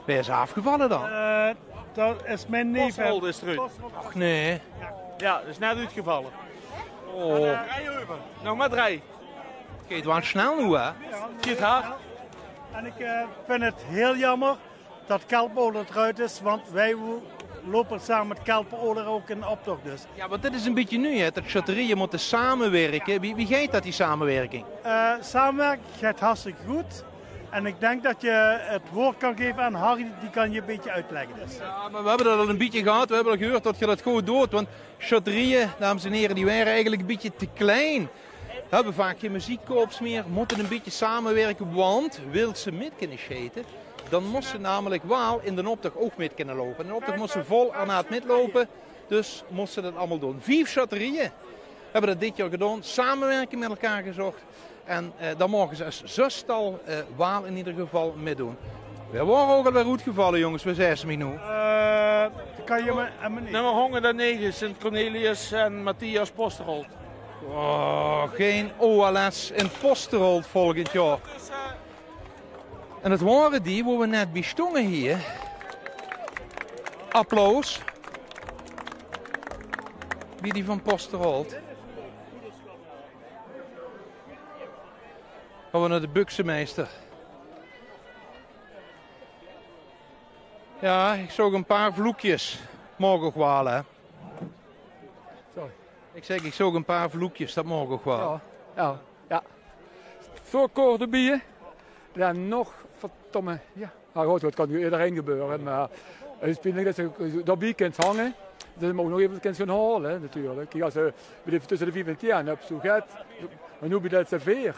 Wae is aafgevalle dan? Eh, dat is mien neef. Oswald is d'ruit. Och nee. Ja, dat is net oetgevalle. Oh. Nog maar drie. 't Geit waal snel noe, hè? Geit hard. En ik eh, vind het heel jammer dat Kelpen Oler d'ruit is, want wij wo-, lopen samen met Kelpen Oler ook in de optocht dus. Ja, want dit is ein bietje nuuj, hè, dat sjötterieje mótte samewirke. Wie, wie geit dat, die samewirking? Eh, samenwerking gaat hartstikke goed. En ik denk dat je het woord kan geven aan Harry, die kan je een beetje uitleggen dus. Ja, maar we höbbe dat al ein bietje gehad. We höbbe al gehuurd dat geer dat good doot. Want sjötterieje, dames en here, die waere eigelik ein bietje te klein. Höbbe vaak gein meziekkorps mier, mótte ein bietje samewirke, want wils se mit kinne sjete, dan mós se namelik waal in den optoch ouch mit kinne loupe. In den optoch mós se vol ornaat mitloupe, dus mós se dat allemaol doon. Vief sjötterieje höbbe dat dit jaor gedaon, samewirking mit elkaar gezocht. En eh, dan moge ze es zöstal eh, waal in eder geval mitdoon. Veer wore ouch alweer oetgevalle, jónges, veer zèsse mich noe. Eh, dan kan je maar, eh, maar niet. Nummer honderdnegen, Sint Cornelius en Matthias Posterold. Oh, gein O L S in Posterold volgend jaor. En det wore die wo we net bie stónge hie. Applaus. Bie die van Posterold. Gaon we nao de buksemeister. Jao, ich zoog ein paar vloekjes. Maag ouch waal, hè? Sorry. Ich zèk, ich zoog ein paar vloekjes, det maag ouch waal. Jao, jao, jao. Väöl koor d'rbie, dan nog, verdomme, jao. Mer good, det kan nao ederein gebeure, mer 't is pijnlik det se d'rbie kins hange. Det se 'm ouch nog effe kins gaon haole, hè, natuurlik. Kiek, es se bie de, tösse de vief en tieën höbs, zoe get. Mer noe bie de veer.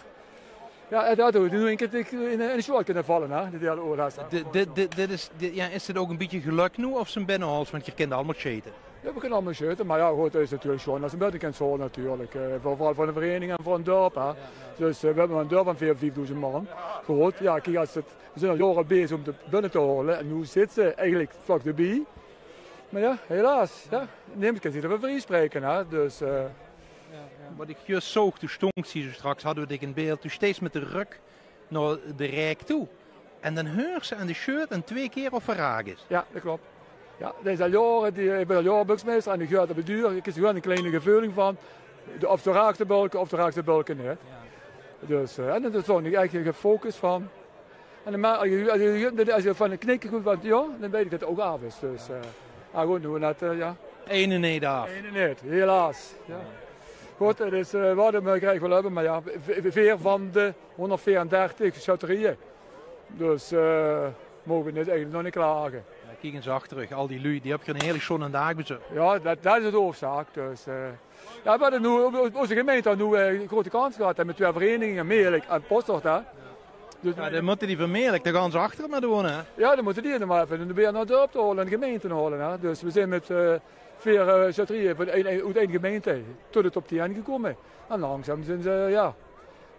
Jao, det hadde v'r noe ein kier in, in de sjoeal kinne valle, hè, die hele oorlaas. Dit, dit, dit, dit is, dit, jao, is dit ouch ein bietje gelök noe of ze 'm binne haolt? Want geer kint allemaol sjete. Jao, v'r kinne allemaol sjete, mer jao, good, 't is natuurlik sjoon es se 'm buite kins haole natuurlik. Eh, veural veur de vereiniging en veur 't dörp, hè. Dus, eh, v'r höbbe 'n dörp van veer, viefdoezend man. Good, jao, kiek, es 't, v'r zeen al jaore bezig óm 't binne te haole en noe zit ze eigelik vlak d'rbie. Mer jao, helaas, jao, nemes kin zich d'rvan vriespraeke, hè. Dus, eh, Jao, jao. Wat ich zjus zoog, doe stóngs hie zoe straks, hadde we dich in beeld, doe steis mit de rök nao de raek toe. En dan heurs se aan de sjeut en twieë kier of 'r raak is. Jao, det klop. Jao, det is al jaore, die, ich bön al jaore buksemeister en ich huur op 't duur, ich höb gewoen ein klein geveuling van, de, of de raakste bölke, of de raakste bölke neet. Jao. Dus, eh, en det is toch neet ech gefocus van. En dan, mer es se, es se van 't knikke goot van, jao, dan weit ich det 't ouch aaf is. Dus, eh, mer good, noe net, eh, jao. Eine neet aaf. Eine neet, helaas. Jao. Good, 't is, eh, wat v'r kriege, v'r höbbe, mer jao, v-, v-, veer van de hónderdveerendertig sjötterieje. Dus, eh, moge v'r neet, eigelik nog neet klage. Jao, kiek ins achter uch, al die luuj, die höbbe geer eine hele sjone daag bezörg. Jao, det, det is de hoofzaak. Dus, eh, jao, v'r höbbe noe, ós gemeinte haet noe, eh, ein groete kans gehad, hè, mit twieë vereiniginge, Melik en Postert, hè. Dus jao, dan mótte die van Melik toch gans achter mer doon, hè? Jao, dan mótte die nog mer effe de beer nao 't dörp toe haole en de gemeinte haole, hè. Dus v'r zeen mit, eh, veer, eh, sjötterieje van ein, ein, oet ein gemeinte tot de top tieën gekómme. En langzaam zeen ze, jao,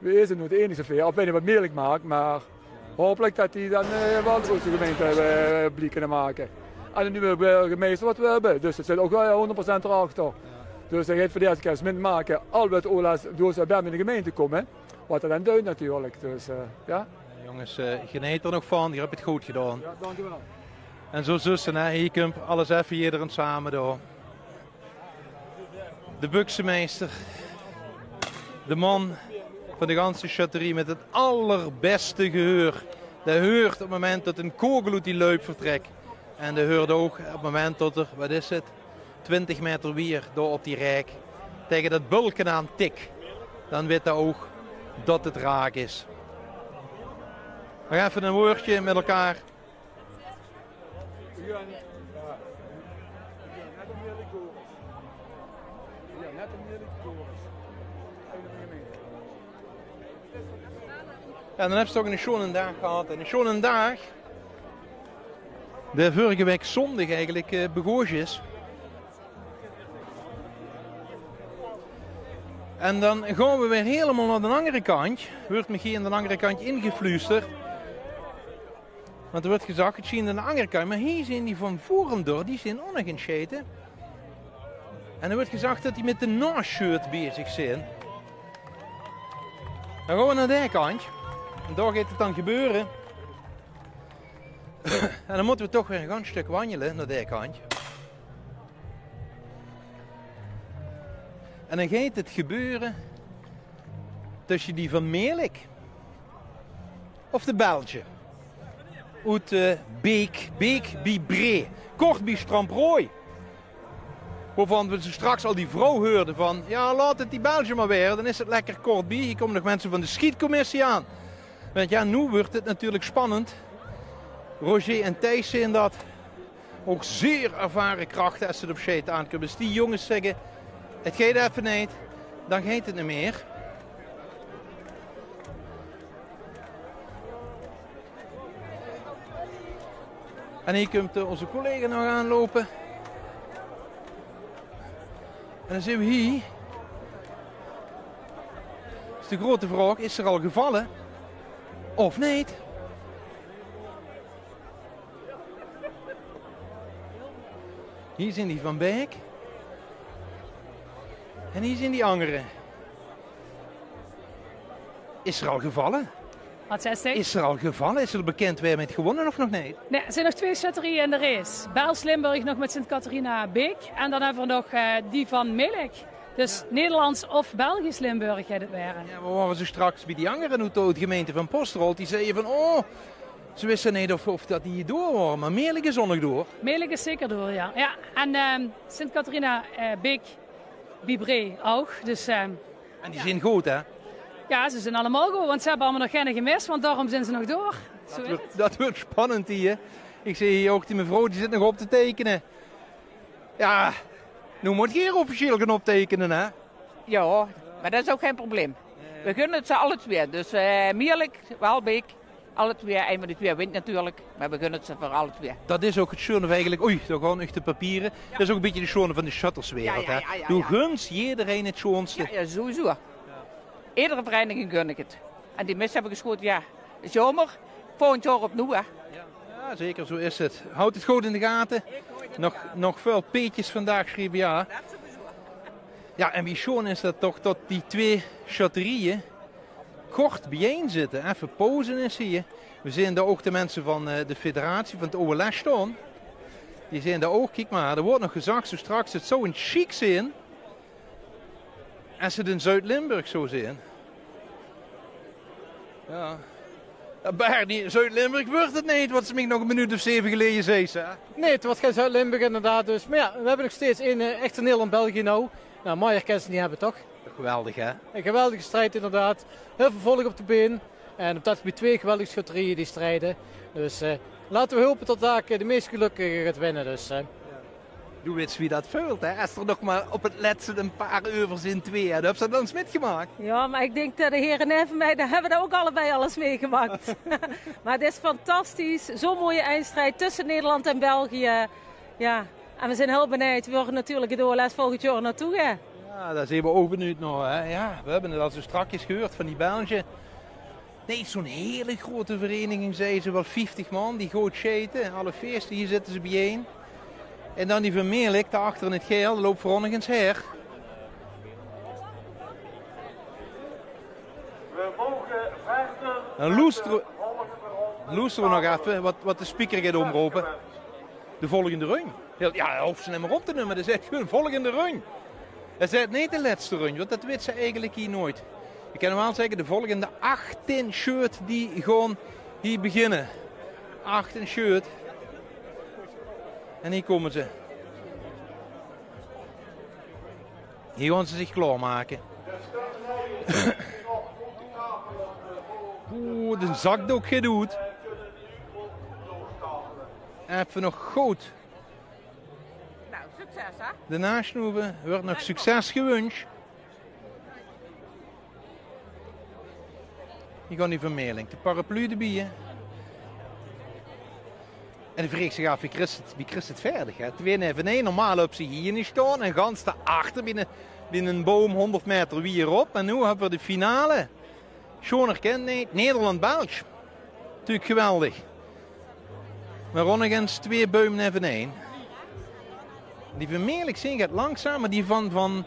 v'r zeen noe de einigste veer, of ich weit neet wat Melik maak, mer haopelik det die dan, eh, waal de groetste gemeinte, eh, blieke te make. En de nuuje burgemeister wat v'r höbbe, dus det zit ouch waal hónderd procent d'rachter. Jao. Dus hae geit veur de ierste kier mit make, al wat O L S, dus, eh, bie in de gemeinte kómme, wat det dan duit natuurlik. Dus, eh, jao. Jónges, eh, geneet d'r nog van, geer höb 't good gedaon. Jao, dank uch waal. En zoe zuus se, hè, hie kump alles effe, ederein same door. De buksemeister. De man van de ganse sjötterie mit 't allerbèste geheur. Dae heurt op 't moment det ein kogel oet die luip vertrèk. En dae heurt ouch op 't moment det 'r, wat is 't, twintig meter wiejer dao op die raek taenge det bölke aan tik. Dan wit 'r ouch det 't raak is. Nog effe ein wäördje mit elkaar. Jao, dan höbs se toch eine sjone daag gehad. En eine sjone daag. Dae vörige waek zóndig eigelik, eh, begós is. En dan gaon v'r weer hielemaol nao d'n angere kantj. Wuuert mich hie aan d'n angere kantj ingefluusterd. Want d'r wuuert gezag, 't sjient aan d'n angere kantj. Mer hie zeen die van Voerendaal, die zeen ouch nog aan 't sjete. En d'r wuuert gezag det die mit de naosjeut bezig zeen. Dan gaon v'r nao dae kantj. En dao geit 't dan gebeure. En dan mótte v'r toch weer ein gans stök wanjele nao dae kantj. En dan geit 't gebeure tösse die van Melik of de Belzje. Oet, eh, Beek, Beek bie Bree, kort bie Stramproy. Wovan we zoe straks al die vrouw heurde van: "Jao, laot 't die Belzje mer waere, dan is 't lekker kort bie. Hie kómme nog minse van de schietcommissie aan." Want jao, noe wuuert 't natuurlik spannend. Roger en Thijs zeen det. Ouch zeer ervare krachte es 't op sjete aankump. Es die jónges zègke: "'t Geit effe neet", dan geit 't neet mieë. En hie kump, eh, ózze collega nog aanloupe. En dan zeen we hie. Is de groete vraog, is 'r al gevalle of neet? Hie zien die van Beek. En hie zien die angere. Is er al gevalle? Wat zaes se? Is er al gevalle? Is er al bekènd wae 't haet gewónne of nog neet? Nae, d'r zien nog twee sjötterieje in de race. Bels-Limburg nog mit Sint-Catharina Beek. En dan höbbe v'r nog, eh, die van Melick. Dus Nederlands of Belgisch Limburg geit 't waere. Jao, v'r wore zoe straks bie die angere oet de gemeinte van Posterholt. Die zagte van, oh, ze wiste neet of, of dat die door wore. Mer Melick is ouch nog door. Melick is zeker door, jao. Jao, en, ehm, Sint-Catharina, eh, Beek, bie Bree ouch. Dus, ehm, En die zien good, hè? Jao, ze zien allemaol good, want ze höbbe allemaol nog geine gemis, want daorum zien ze nog door. Zoe is 't. Dat weurt spannend hie. Ich zeen hie ouch die mevrouw, die zit nog op te teikene. Jao, noe mót geer officieel gaon opteikene, hè? Jao, mer dat is ouch gein probleem. V'r gunne 't ze alle twee. Dus, eh, Melick, Beek, alle twee. Ein van die twee wint natuurlik, mer v'r gunne 't ze veur alle twee. Dat is ouch 't sjoon eigelik. Oei, dao gaon ech de papiere. Jao. Dat is ouch e bietje 't sjoon van de sjötterswereld, hè? Jao, jao, jao. Doe guns ederein 't sjoonste. Jao, jao, sowieso. Edere vereiniging gun ich 't. En die mis höbbe gesjote, jao, is jaomer. Volgend jaor opnuuj, hè. Jao, zeker, zoe is 't. Haoj 't good in de gate. Nog, nog väöl peetjes vandaag, sjrieve, jao. Jao, en wie sjoon is dat toch, dat die twee sjötterieje kort biejein zitte. Effe pauze is hie. V'r zeen dao ouch de minse van, eh, de federatie, van 't O L S staon. Die zeen dao ouch, kiek mer, d'r weurt nog gezag, zoe straks, 't zou ein sjiek zeen es ze 't in Zuid-Limburg zou zeen. Jao. Jao, Bernie, Zuid-Limburg weurt 't neet, wat se mich nog 'n minuut of zeve geleje zeis, hè? Nae, 't weurt gein Zuid-Limburg inderdaad, dus. Mer jao, v'r höbbe nog steeds ein, eh, echte Nederland-België noe. Noe, mooier kins se 't neet höbbe, toch? Geweldig, hè? Ein geweldige strijd, inderdaad. Hiel väöl volk op de been. En op dat gebied twee geweldige sjötterieje die strieje. Dus, eh, laote v'r hope tot dao, eh, de meis gelökkige geit winne. Dus, eh. Doe weits wie dat veult, hè? Es d'r nog mer op 't lètste e paar euver zeen, twee, hè? Doe höbs dat al ins mitgemaak. Jao, mer ich dink dat de here neve mich, die höbbe dat ouch allebei al ins mitgemaak. Mer 't is fantastisch. Zoe'n mooie eindstrijd tösse Nederland en België. Jao, en v'r zeen hiel benuujd. V'r gaon natuurlik 't O L S volgend jaor naotoe gaon. Jao, dao zeen v'r ouch benuujd nao, hè. Jao, v'r höbbe 't al zoe strakjes gehuurd van die Belge. Nae, zoe'n hele groete vereiniging, zagte ze, waal vieftig man, die good sjete, alle feeste, hie zitte ze biejein. En dan die van Melick, dao achter in 't gael, dae löp veur ós nog ins haer. En loester, loester v'r nog effe wat, wat de speaker geit omrope. De volgende run. Jao, jao, hae hoof ze neet mie op te numme. Dae zaet gewoon volgende run. Hae zaet neet de lètste run, want dat wits se eigelik hie noeats. Ich kin waal zègke, de volgende achttien sjöt die gaon hie beginne. Achttien sjöt. En hie kómme ze. Hie gaon ze zich klaormake. Oeh, de zakdook geit oet. Effe nog good. Nou, succes, hè? De naasjnoeve, weurt nog succes gewunsj. Hie gaon die van Melick. De paraplu d'rbie, hè. En dan vreeg ich mich aaf, wie kriegs se 't, wie kriegs se 't veerdig, hè? Twee neve ein. Normaal höbs se hie neet staon en gans dao achter bie 'ne, bie 'nen boum hóngerd meter wiejer op. En noe höbbe v'r de finale. Sjoon herkend, nae, Nederland-België. Natuurlik geweldig. Mer ouch nog ins twee buim nevenein. Die van Melick zeen get langzaam, mer die van, van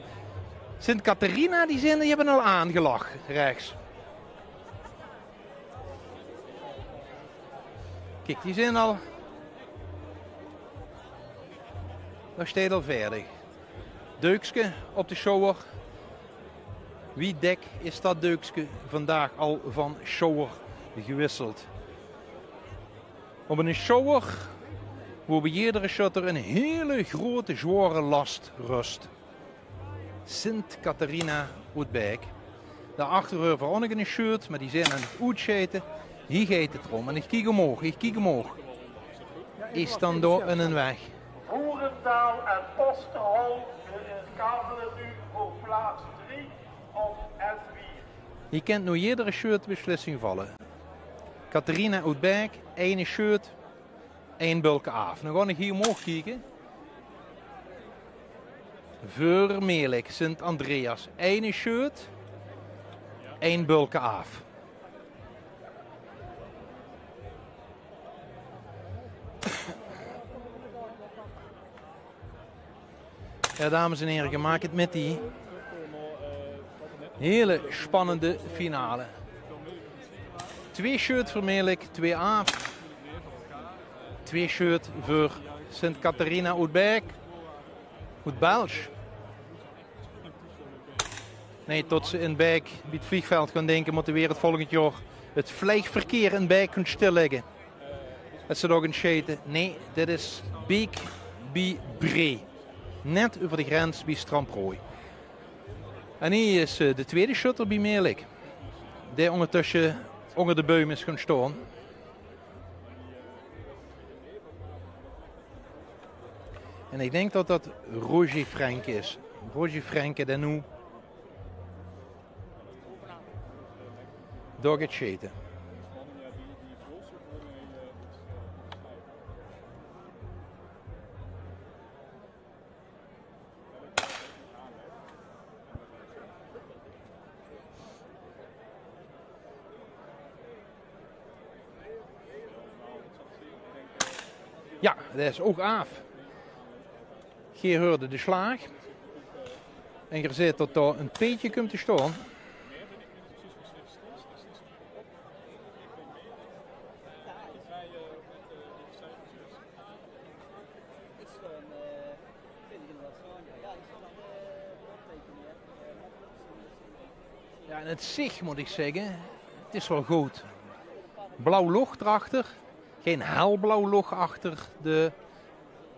Sint-Catharina, die zeen, die höbbe al aangelag, rechs. Kiek, die zeen al. Dao steit al veerdig. Deukske op de sjouwer. Wie dèk is dat deukske vandaag al van sjouwer gewisseld? Op 'ne sjouwer wo bie jedere sjötter 'n hele groete, zjwaore las rös. Sint-Catharina oet Baek. Dao achter höbbe v'r ouch nog 'ne sjeut, mer die zeen aan 't oetsjete. Hie geit 't d'róm. En ich kiek ómhoeg, ich kiek ómhoeg. Is dan dao 'nen weg? Voerendaal en Posterholt, eh, kamere noe veur plaats drie of en vier. Hie kint noe jedere sjeut beslissing valle. Catharina oet Baek, eine sjeut, ein bölke aaf. Dan gaon ich hie ómhoeg kieke. Veur Melick, Sint-Andreas, eine sjeut, ein bölke aaf. Jao, dames en here, geer maak 't mit die hele spannende finale. Twee sjeut veur Melik, twee aaf. Twee sjeut veur Sint Catharina oet Baek, oet Belsj. Neet tot ze in Baek bie 't vleegveld gaon dinke, mótte veer 't volgend jaor 't vleegverkeer in Baek gaon stillègke. Det ze dao gaon sjete. Nae, dit is Beek bie Bree. Net euver de grens bie Stramproy. En hie is, eh, de twiede sjutter bie Melik, dae óngertösse ónger de beum is gaon staon. En ich dink det det Roger Frenken is. Roger Frenken, dae noe dao geit sjete. Jao, det is ouch aaf. Geer heurde de slaag. En geer zeet det dao ein peetje kump te staon. Jao, en 't zich, mót ich zègke, 't is waal good. Blauw loch d'rachter. Gein helblauw loch achter de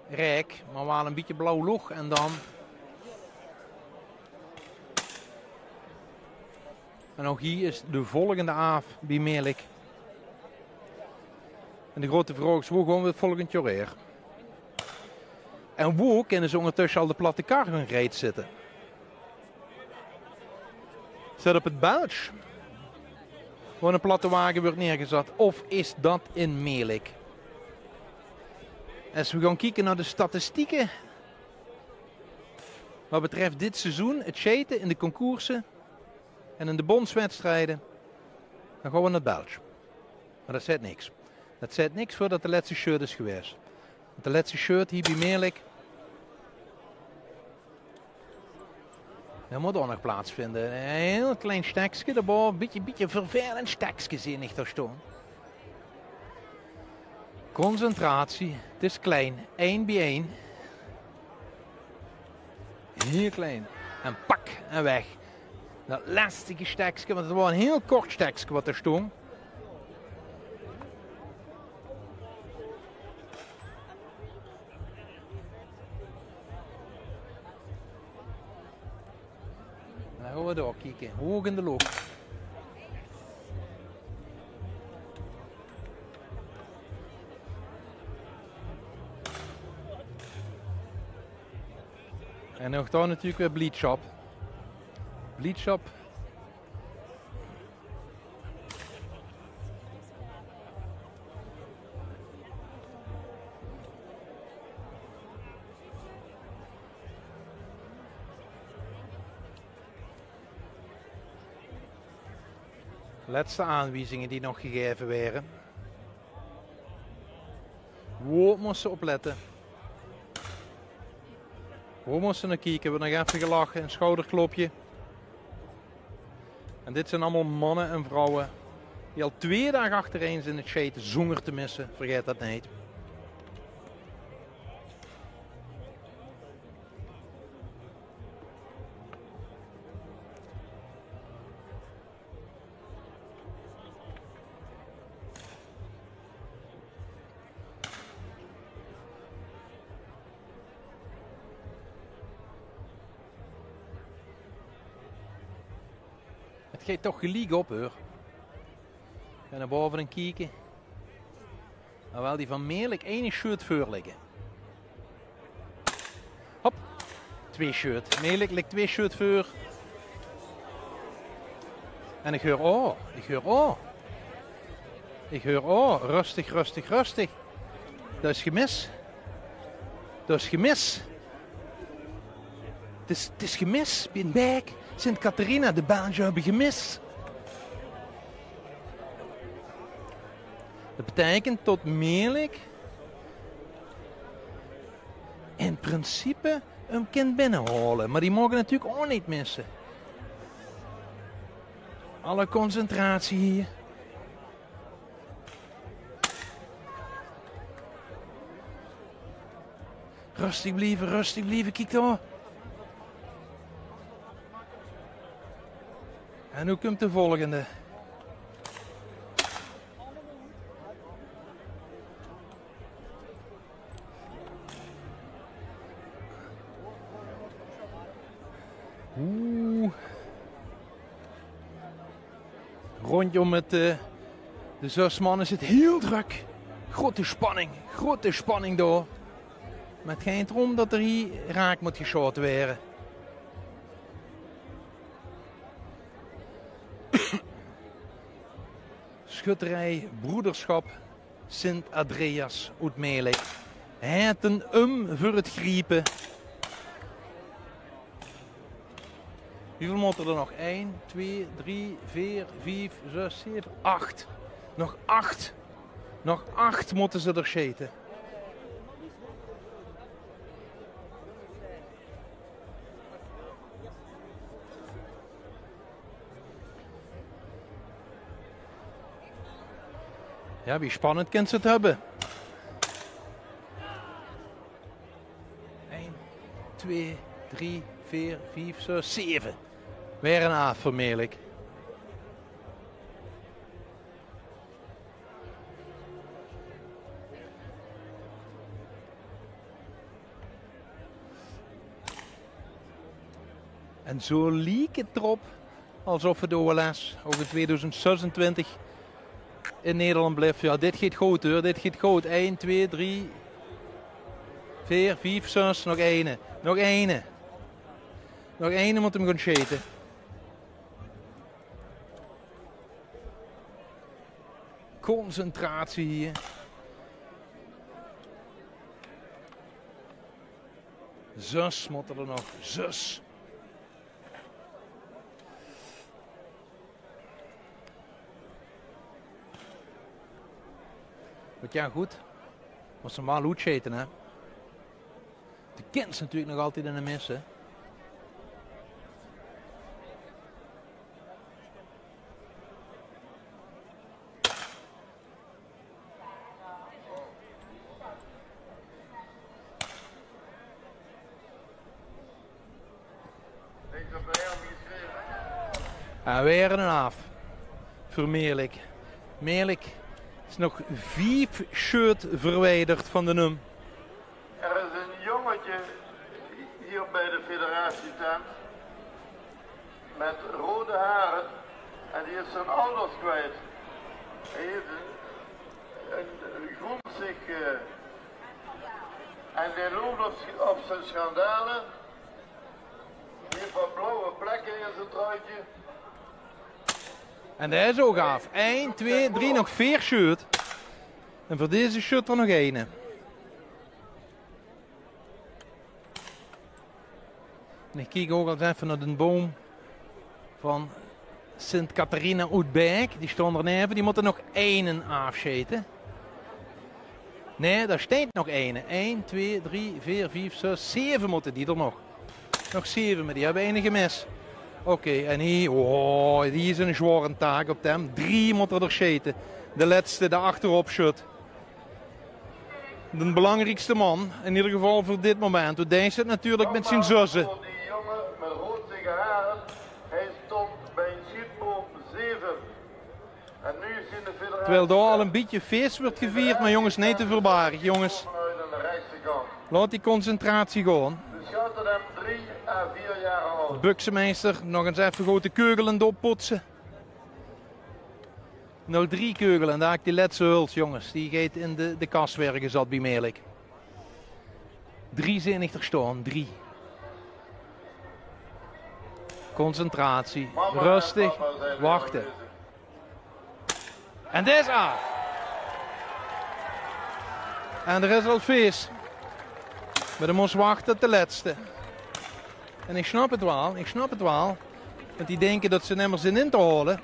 raek, mer waal ein bietje blauw loch. En dan, en ouch hie is de volgende aaf bie Melik. En de groete vraog is, wo gaon v'r 't volgend jaor haer? En wo kinne ze óngertösse al de platte kar gaon reed zitte? Is det op 't Belsj, wo 'ne platte wage wuuert neergezat, of is det in Melik? Es v'r gaon kieke nao de statistieke wat betröf dit seizoen, 't sjete in de concourse en in de bóndswedstrieje, dan gaon v'r nao 't Belsj. Mer det zaet niks. Det zaet niks veurdet de lètste sjeut is gewaes. Want de lètste sjeut hie bie Melik, det mót ouch nog plaatsvinde. Ein hiel klein stekske d'rbove. Bietje, bietje vervelend stekske zeen ich dao staon. Concentratie. 't Is klein. Ein bie ein. Hiel klein. En pak en weg. Det lastige stekske, want 't waor ein hiel kort stekske wat d'r stóng. En dan gaon v'r dao kieke. Hoog in de loch. En ouch dao natuurlik weer bliedschap. Bliedschap. Lètste aanwiezinge die nog gegaeve waere. Wo mós se op lètte? Wo mós se nao kieke? Wuuert nog effe gelache, ein sjouderklopje. En dit zeen allemaol manne en vrouwe die al twee daag achterein zeen aan 't sjete zónger te misse. Vergaet det neet. Het geit toch geliek op, heur. Gaon nao bove en kieke. Jawel, die van Melik eine sjeut veur ligke. Hop. Twee sjeut. Melik lik twee sjeut veur. En ich heur, oh, ich heur, oh. Ich heur, oh, rustig, rustig, rustig. Det is gemis. Det is gemis. 't Is, 't is gemis. Bie Baek, Sint Catharina, de Belge höbbe gemis. Det beteikent det Melik in principe 'm kint binnehaole. Mer die moge natuurlik ouch neet misse. Alle concentratie hie. Rustig blieve, rustig blieve. Kiek dao. En noe kump de volgende. Oeh. Rondjóm 't, eh, de zös man is 't hiel drök. Groete spanning, groete spanning dao. Mer 't geit d'róm det d'r hie raak mót gesjaote waere. Schutterij Broederschap Sint Andreas oet Melick. Haet 'm veur 't griepe. Wieväöl mótte d'r nog? Ein, twee, drie, veer, vief, zös, zeve, ach. Nog ach. Nog ach mótte ze d'r sjete. Jao, wie spannend kins se 't höbbe? Ein, twee, drie, veer, vief, zös, zeve. Weer ein aaf veur Melick. En zoe liek 't d'rop alsof 't O L S ouch in tweeduizend zesentwintig in Nederland blief. Jao, dit geit good, huur. Dit geit good. Ein, twee, drie, veer, vief, zös. Nog eine. Nog eine. Nog eine mót 'm gaon sjete. Concentratie hie. Zös mótte d'r nog. Zös. Waat, jao, good. Mós se 'm waal oetsjete, hè. De kins natuurlik nog altied eine misse. En weer ein aaf veur Melick. Melick is nog vief sjeut verwijderd van de num. Er is een jongetje hier bij de federatietent met rode haren en die is zijn ouders kwijt. Hij heeft een, een, een groen zicht, eh, en hij loopt op, op zijn schandalen. Die heeft wat blauwe plekken in zijn truitje. En dae is ouch aaf. Ein, twee, drie, nog veer sjeut. En veur deze sjeut d'r nog eine. En ich kiek ouch al effe nao den boum van Sint Catharina oet Baek. Die staon d'r neve. Die mótte nog eine aafsjete. Nae, dao steit nog eine. Ein, twee, drie, veer, vief, zes, zeve mótte die d'r nog. Nog zeve, mer die höbbe eine gemis. Oké, en hie, oh, hie is 'n zwaore taak op dem. Drie mótte d'r sjete. De lètste, de achterop sjöt. De belangriekste man, in eder geval veur dit moment. Want dae zit natuurlik mit zien zusse. Terwijl dao al 'n bietje fees wuuert gevierd, mer jónges, neet te veurbarig, jónges. Laot die concentratie gaon. De buksemeister nog ins effe good de keugele doorpoetse. Nog drie keugele en dao haet die lètste huls, jónges. Die geit in de, de kas waere gezat bie Melik. Drie zeen ich d'r staon, drie. Concentratie, rustig, wachte. En dae is aaf. En d'r is al fees. Mer dan mós se wachte tot de lètste. En ich snap 't waal, ich snap 't waal. Want die dinke tot ze nimmer zeen in te haole.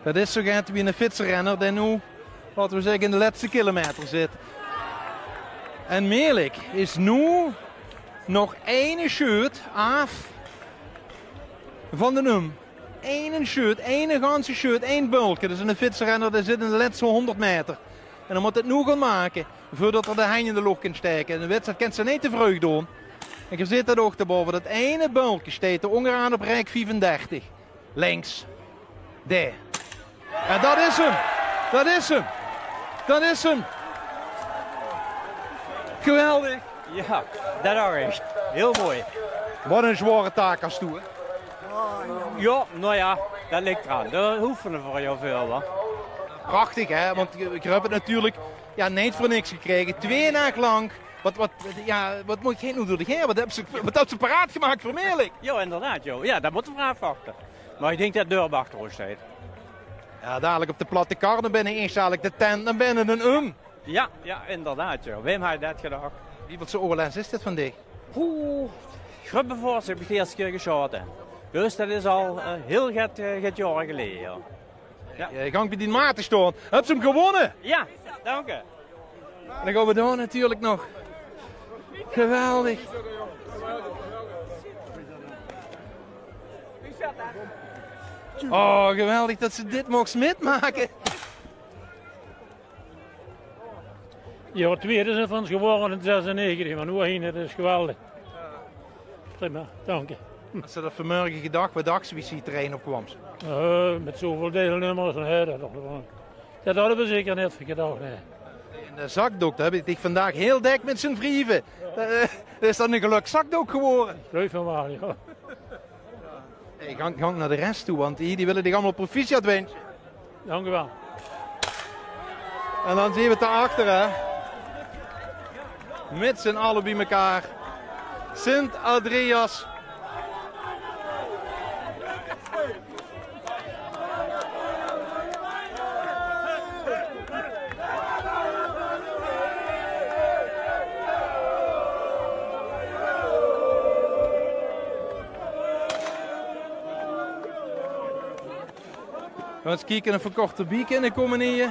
Dat is zoe get wie 'ne fietserenner dae noe Laote we zègke, in de lètste kilometer zit. En Meerlik is noe nog eine sjeut aaf van d'n um. Eine sjeut, eine ganse sjeut, ein bölke. Dus 'ne fietserenner, dae zit in de lètste hóngerd meter. En dae mót 't noe gaon make veurdat 'r de henj in de loch kin staeke. En de wedstrijd kènt ze neet te vreug doon. En geer zeet dat ouch dao bove. Dat eine bölke steit dao óngeraan op rek viefendertig. Links. Dao. En dat is 'm. Dat is 'm. Dat is 'm. Geweldig. Ja, dat ouch ech. Hiel mooi. Wat 'n zwaore taak has doe, hè? Ja, nou ja, dat ligk d'raan. Dao hoofde v'r hiel väöl, hè. Prachtig, hè? Want geer höb 't natuurlik, ja, neet veur niks gekrege. Twee daag lank. Wat, wat, ja, wat mót geer noe doon? Hè? Wat höbs se, wat höbs se paraat gemaak veur Meerlik? Ja, inderdaad, ja. Ja, dat mótte v'r aafwachte. Mer ich dink dat Durb achter ós steit. Ja, dalik op de platte kar binne, eers dalik de tent, dan binne d'n um. Ja, ja, inderdaad, ja. Wem had dat gedach? Wievielse oorles is dit vandaag? Oeh, Grubbevors höb ich de ierste kier gesjaote. Dus dat is al, eh, hiel get, eh, get jaore geleje, ja. Ja. Eh, gank bie dien mate staon. Höbs se 'm gewónne? Ja, danke. En dan gaon we dao natuurlik nog. Geweldig. Oh, geweldig dat se dit moogs mitmake. Ja, twiede zeen van ós gewore in zesennegentig, mer noe eine, dat is geweldig. Prima, danke. Has se dat vanmorge gedach? Wat dachs se wie se d'r-ein op kwaams? Eh, mit zoväöl deilnummers, nae, dat, dat hadde we zeker neet gedach, nae. En de zakdook, dao höb ich dich vandaag hiel dèk mit zeen vrieve. Eh, is dat 'ne gelökszakdook gewore? Ich geluif van waal, ja. Hey, gank, gank nao de res toe, want die, die wille dich allemaol proficiat winsje. Dank u wel. En dan zeen we 't dao achter, hè. Mit z'n alle bie mekaar. Sint Andreas. Gaon we ins kieke of we kort d'rbie kinne kómme hie.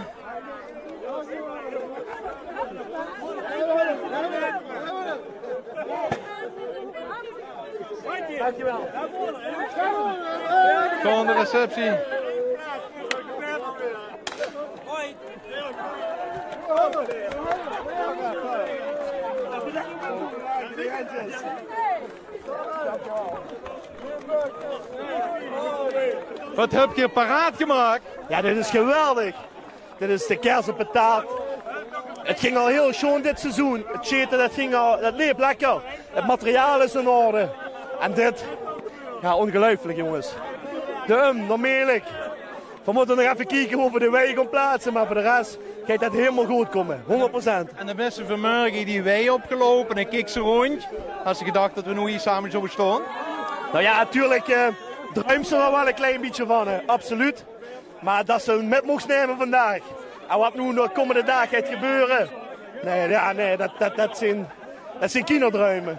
Van de receptie. Wat höb geer paraat gemaak? Ja, dit is geweldig. Dit is de kers op de taart. 't Ging al hiel sjoon dit seizoen. 't Sjete, dat ging al, dat leep lekker. 't Materiaal is in orde. En dit, ja, ongeluifelik, jónges. De um, normaal. Veer mótte nog effe kieke wie veer de wei gaon plaatse, mer veur de res geit dat hielemaol good kómme, hóngerd procent. En dan bis se vanmorge die wei opgeloupe en kieks se róndj. Has se gedach dat veer noe hie same zouwe staon? Nou ja, natuurlik, eh, druims se d'r waal e klein bietje van, hè. Absoluut. Mer dat se 'm mit moogs numme vandaag. En wat noe de kómmende daag geit gebeure. Nae, ja, nae, dat, dat, dat zeen, dat zeen kinderdruime.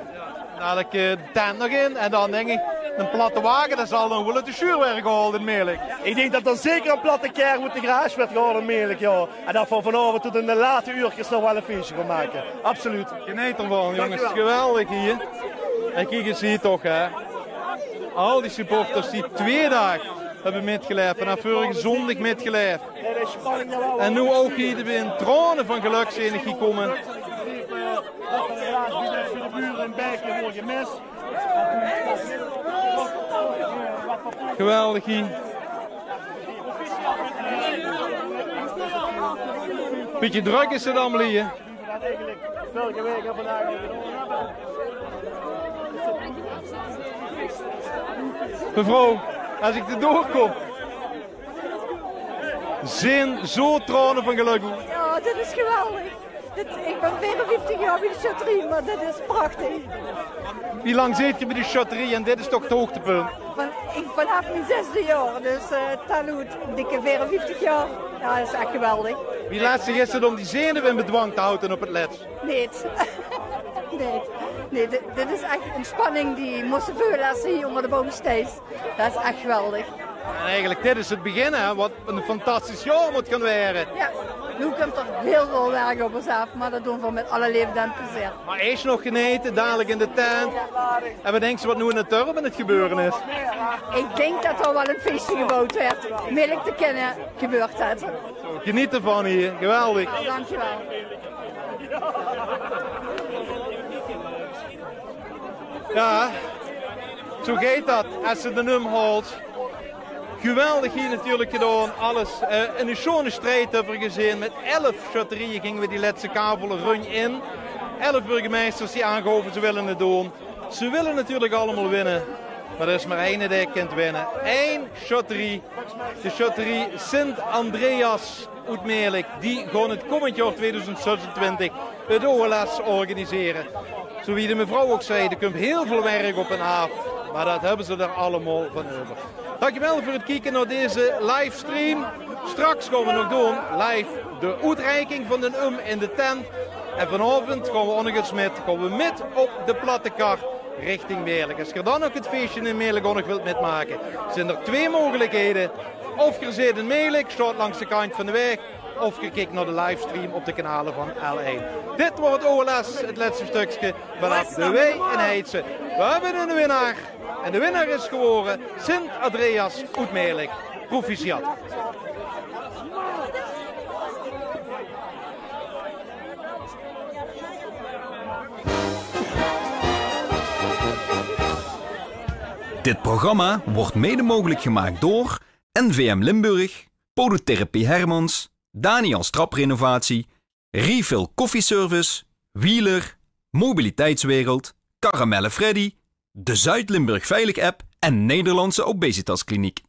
Dalik, eh, de tent nog in en dan dink ich, 'ne platte wage, dat zal dan waal oet de sjuur waere gehaold in Meerlik. Ich dink dat d'r zeker 'ne platte ker oet de garage wuuert gehaold in Meerlik, ja. En dat veer vanaovend tot in de late uurkes nog waal e fieësje gaon make. Absoluut. Geneet d'rvan, jónges. Geweldig hie. En kiek ins hie toch, hè. Al die supporters die twee daag höbbe mitgelaef, vanaaf veurige zóndig mitgelaef. En noe ouch hie de win, traone van gelök zeen ich hie kómme. Geweldig hie. Bietje drök is 't allemaol hie. Mevrouw, es ich d'r doorkóm, zeen zoe traone van gelök. Ja, dit is geweldig. Dit, ich bön veerenvieftig jaor bie de sjötterie, mer dit is prachtig. Wie lang zeet geer bie de sjötterie en dit is toch 't hoogtepunt? Van, ich, vanaaf mien zesde jaor, dus, eh, tel oet, dikke veerenvieftig jaor. Ja, dat is ech geweldig. Wie lastig is 't óm die zenuwe in bedwang te haoje op 't lèts? Neet. Neet. Nae, dit, dit is ech 'n spanning die mós se veule es se hie ónger de boum steis. Dat is ech geweldig. En eigelik, dit is 't begin, hè, wat e fantastisch jaor mót gaon waere. Ja. Noe kump d'r hiel väöl werk op ós aaf, mer dat doon v'r mit alle leefde en plezeer. Mer eesj nog genete, dalik in de tent. En wat dinks se wat noe in de Turp aan 't gebeure is? Ich dink dat d'r waal ein fieske geboewd wuuert. Mielik te kinne gebeurt dat. Geniet d'rvan hie, geweldig. Dankjewel. Jao, zoe geit dat es se d'n um haols. Geweldig hie natuurlik gedaon, alles. Eh, 'ne sjoeane strijd höbbe v'r gezeen. Mit elf sjötterieje ginge v'r die lètste kavel rundj in. Elf burgemeisters die aangaove ze wille 't doon. Ze wille natuurlik allemaol winne. Mer d'r is mer eine dae kint winne. Ein sjötterie. De sjötterie Sint Andreas oet Meerlik, die gaon 't kómmend jaor tweeduizend zesentwintig 't O L S organisere. Zoe wie de mevrouw ouch zag, d'r kump hiel väöl werk op hen aaf, mer dat höbbe ze d'r allemaol van euver. Dankjewel veur 't kieke nao deze livestream. Straks gaon v'r nog doon live de oetreiking van d'n um in de tent. En vanaovend gaon v'r ouch nog ins mit, gaon v'r mit op de platte kar richting Meerlik. Es geer dan nog 't fieësje in Meerlik ouch nog wilt mitmake, zeen d'r twee meugelikhede. Of geer zeet in Meerlik, staot langs de kantj van de waeg, of geer kiek nao de livestream op de kanale van L1. Dit waor 't O L S, 't lètste stökske vanaaf de wei in Heitse. V'r höbbe 'ne winnaar en de winnaar is gewore Sint Andreas oet Meerlik. Proficiat. Dit programma wordt mede mogelijk gemaakt door N V M Limburg, Podotherapie Hermans, Daniel Strap Renovatie, Refill Koffieservice, Wheeler, Mobiliteitswereld, Karamelle Freddy, de Zuid-Limburg Veilig App en Nederlandse Obesitaskliniek.